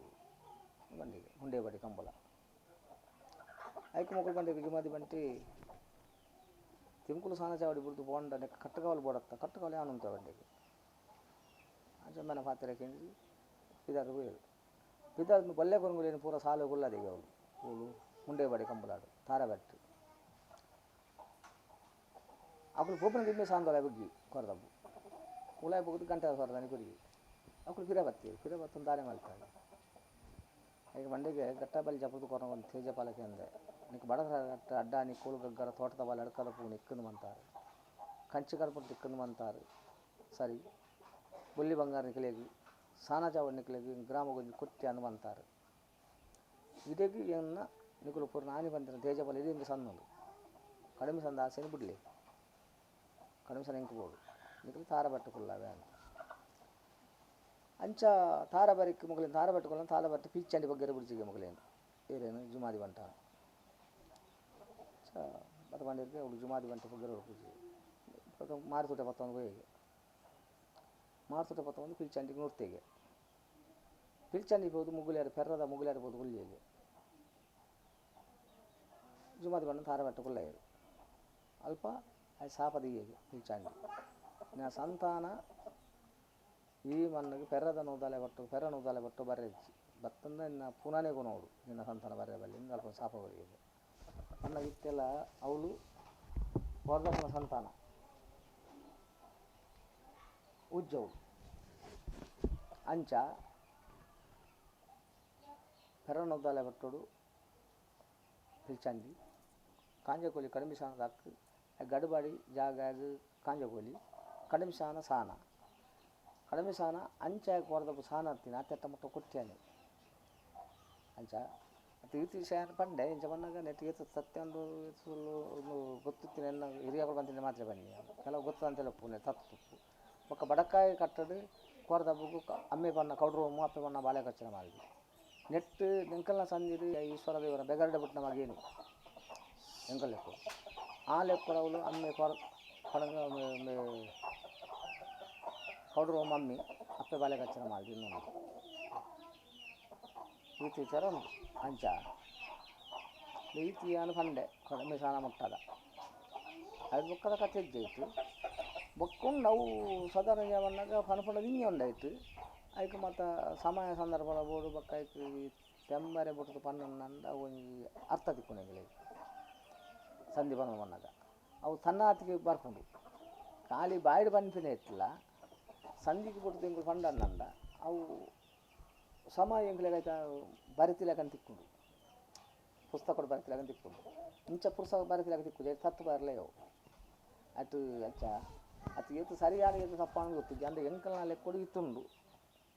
A: ಬಂಡಿಗೆ ಮುಂಡೇಪಾಡಿ ಕಂಬಳ ಐಕು ಮೊಕ್ಕಳು ಬಂಡಿಗೆ ಜುಮಾದಿ ಬಂಟಿ ತಿಂಕುಲು ಸಾನ ಚಾವಡಿ ಬುಡ್ದು ಪೋಂಡ ನೆಕ್ ಕಟ್ಟುಕಾವಲು ಬೋಡತ್ತ ಕಟ್ಟುಕಾವಲು ಯಾನುಂತ ಬಂಡಿಗೆ ಅಂಚ ಪಾತ್ರೆ ಕೆಂಜಿ ಪಿದಾರು ಹೋಯರು ಪಿದಾರ್ ಬಲ್ಲೆ ಕೊರಂಗುಲೇನು ಪೂರ ಸಾಲು ಗುಲ್ಲದಿಗೆ ಅವಳು ಊಳು ಮುಂಡೇಪಾಡಿ ಕಂಬಲಾಡು ತಾರಬೆಟ್ಟು ಅಕುಲು ಪೋಪನ ದಿಮ್ಮೆ ಸಾಂದೋಲ ಬಗ್ಗಿ ಕೊರದಬ್ಬು ಉಲಾಯ್ ಬಗ್ದು ಗಂಟೆ ಸೊರದಾನಿ ಕೊರಿಗೆ ಅಕುಲು ಪಿರ ಬತ್ತೀರು ಪಿರ ಬತ್ತೊಂದು ದಾರೆ ಮಲ್ತಾರೆ ಈಗ ಬಂಡೆಗೆ ಗಟ್ಟ ಬಲಿ ಜಪದು ಕೊರ ಒಂದು ತೇಜ ಪಾಲಕೆ ಅಂದೆ నీకు ಬಡಗರ ಅಡ್ಡಾನಿ ಕೋಲು ಗಗ್ಗರ ತೋಟದ ಬಾಲ್ ಅಡ್ಕದ ಪೂ ನಿಕ್ಕಂದು ಮಂತಾರೆ ಕಂಚಿ ಕರ್ಪುಟ್ಟು ತಿಕ್ಕಂದು ಮಂತಾರೆ ಸರಿ ಬೊಲ್ಲಿ ಬಂಗಾರ ನಿಕಲೇಗಿ ಸಾನ ಚಾವಡ್ ನಿಕಲೇಗಿ ಗ್ರಾಮ ಗೊಂಜಿ ಕೊಟ್ಟಿ ಅಂದು ಮಂತಾರೆ ಇದಕ್ಕೆ ಎನ್ನ ನಿಕುಲು ಪೂರ ನಾನಿ ಬಂದಿನ ತೇಜ ಪಾಲ ಇದು ಸಣ್ಣದು ಕಡಿಮೆ ಸಂದ ಆಸೆನ ಬಿಡಲಿ ಕಡಿಮೆ ಸಣ್ಣ ಎಂಕಬೋಡು ನಿಕಲು ತಾರ ಬಟ್ಟುకుಲ್ಲವೇ ಅಂತ ಅಂಚ ತಾರ ಬರಿಕ್ ಮೊಗಲೇನು ತಾರ ಬಟ್ಟುಕೊಳ್ಳ ತಾರ ಬಟ್ಟು ಪೀಚಂಡಿ ಬಗ್ಗೆರೆ ಬಿಡ್ಚಿಗೆ ಮೊಗಲೇನು ಏರೇನು ಜುಮಾದಿ ಬಂಟ ಬತ್ತ ಬಂಡಿರ್ಗೆ ಅವಳು ಜುಮಾದಿ ಬಂಟ ಬಗ್ಗೆರೆ ಪೂಜೆ ಮಾರುತುಟೆ ಪತ್ತೊಂದು ಹೋಗಿ ಮಾರುತುಟೆ ಪತ್ತೊಂದು ಪಿಲ್ಚಂಡಿಗೆ ನೋಡ್ತೇಗೆ ಪಿಲ್ಚಂಡಿಗೆ ಹೋದು ಮುಗುಲಿಯಾರು ಪೆರ್ರದ ಮುಗುಲಿಯಾರು ಹೋದು ಹುಲ್ಲಿಗೆ ಜುಮಾದಿ ಬಂಡ ತಾರ ಬಟ್ಟುಕೊಳ್ಳ ಅಲ್ಪ ಅದು ಸಾಪದಿಗೆ ಪಿಲ್ಚಂಡಿ ನಾ ಸಂತಾನ ಈ ಮಣ್ಣಿಗೆ ಪೆರ್ರದ ನೂದಾಲೆ ಬಟ್ಟು ಪೆರ್ರ ನೂದಾಲೆ ಬಟ್ಟು ಬರ್ರೆಜ್ಜಿ ಬತ್ತಂದ ಇನ್ನು ಪುನಾನೇ ನೋಡು ನಿನ್ನ ಸಂತಾನ ಬರ್ರೆ ಬಲ್ಲಿ ಅಲ್ಪ ಸಾಪ ಬರಿಗೆ ಅನ್ನ ಇತ್ತೆಲ್ಲ ಅವಳು ವರ್ಧಪ್ಪನ ಸಂತಾನ ಉಜ್ಜವಳು ಅಂಚ ಪೆರ್ರ ನೂದಾಲೆ ಬಟ್ಟೋಡು ಪಿಲ್ಚಂಡಿ ಕಾಂಜಕೋಲಿ ಕಡಿಮೆ ಸಾನದ ಹಕ್ಕು ಗಡುಬಾಡಿ ಜಾಗ ಕಾಂಜಕೋಲಿ ಕಡಿಮೆ ಸಾನ ಸಾನ ಕಡಿಮೆ ಸಾನ ಅಂಚ ಕೊರದಪ್ಪು ಸಾನ ಹತ್ತೀನಿ ಅತ್ತೆಟ್ಟ ಮುಟ್ಟ ಕೊಟ್ಟಿಯಾನೆ ಅಂಚ ಅದು ಈತ ವಿಷಯ ಪಂಡೆ ಇಂಚ ಬಂದಾಗ ನೆಟ್ ಈತ ಸತ್ಯ ಒಂದು ಸುಳ್ಳು ಒಂದು ಗೊತ್ತಿತ್ತಿನ ಎನ್ನ ಹಿರಿಯಗಳು ಬಂತಿನ ಮಾತ್ರ ಬನ್ನಿ ಕೆಲವು ಗೊತ್ತು ಅಂತೆಲ್ಲ ಪುಣೆ ತತ್ತು ತುಪ್ಪು ಬೊಕ್ಕ ಬಡಕಾಯಿ ಕಟ್ಟಡು ಕೊರದಬ್ಬಗೂ ಅಮ್ಮೆ ಬಣ್ಣ ಕೌಡ್ರು ಅಪ್ಪೆ ಬಣ್ಣ ಬಾಳೆ ಕಚ್ಚನ ಮಾಲ್ದಿ ನೆಟ್ ನೆಂಕಲ್ನ ಸಂದಿರು ಈಶ್ವರ ದೇವರ ಬೆಗರ್ಡೆ ಬಿಟ್ಟು ನಮಗೇನು ಎಂಕಲ್ ಲೆಕ್ಕ ಆ ಲೆಕ್ಕಡವಳು ಅಮ್ಮೆ ಕೊರ ಪಡಂಗ ಕೌಡ್ರು ಮಮ್ಮಿ ಅಪ್ಪೆ ಬಾಳೆ ಕಚ್ಚನ ಮಾಲ್ದಿ ಇನ್ನೊಂದು ಈ ವಿಚಾರ ಅಂಚ ಈತಿಯಾನು ಪಂಡೆ ಕಡಿಮೆ ಸಾನ ಮುಟ್ಟದ ಅದು ಬೊಕ್ಕದ ಕತೆ ಇಜ್ಜಾಯ್ತು ಬೊಕ್ಕೊಂಡು ಅವು ಸಾಧಾರಣ ಬಂದಾಗ ಪನಪಂಡ ದಿಂಜ ಉಂಡಾಯ್ತು ಐಕ್ ಮಾತ ಸಮಯ ಸಂದರ್ಭ ಬೋಡು ಬೊಕ್ಕ ಐಕ್ ತೆಂಬರೆ ಬೊಟ್ಟದ ಪನ್ನೊಂದು ಅವು ಒಂಜಿ ಅರ್ಥ ತಿಕ್ಕುಂಡು ಸಂಧಿ ಪನ್ನ ಬಂದಾಗ ಅವು ತನ್ನ ಆತಿಗೆ ಬರ್ಪುಂಡು ಖಾಲಿ ಬಾಯಿಡ್ ಪನ್ಪಿನ ಇತ್ತಲ್ಲ ಸಂಧಿಗೆ ಬೊಟ್ಟು ತಿಂಗಳು ಪಂಡನ್ನಂಡ ಅವು ಸಮಯ ಎಂಕ್ಲೆಗ್ ಐತ ಬರಿತಿಲಕಂತ ತಿಕ್ಕುಂಡು ಪುಸ್ತಕ ಬರಿತಿಲಕಂತ ತಿಕ್ಕುಂಡು ಇಂಚ ಪುಸ್ತಕ ಬರಿತಿಲಕ ತಿಕ್ಕುದು ತತ್ತು ಬರಲೇ ಅವು ಅಟ್ ಅಂಚ ಅತ್ ಏತ್ ಸರಿಯಾದ ಏತ್ ತಪ್ಪಾಂದ್ ಗೊತ್ತಿಜ್ಜಿ. ಅಂಡ ಎಂಕಲ್ನ ಲೆಕ್ಕೊಡು ಇತ್ತುಂಡು.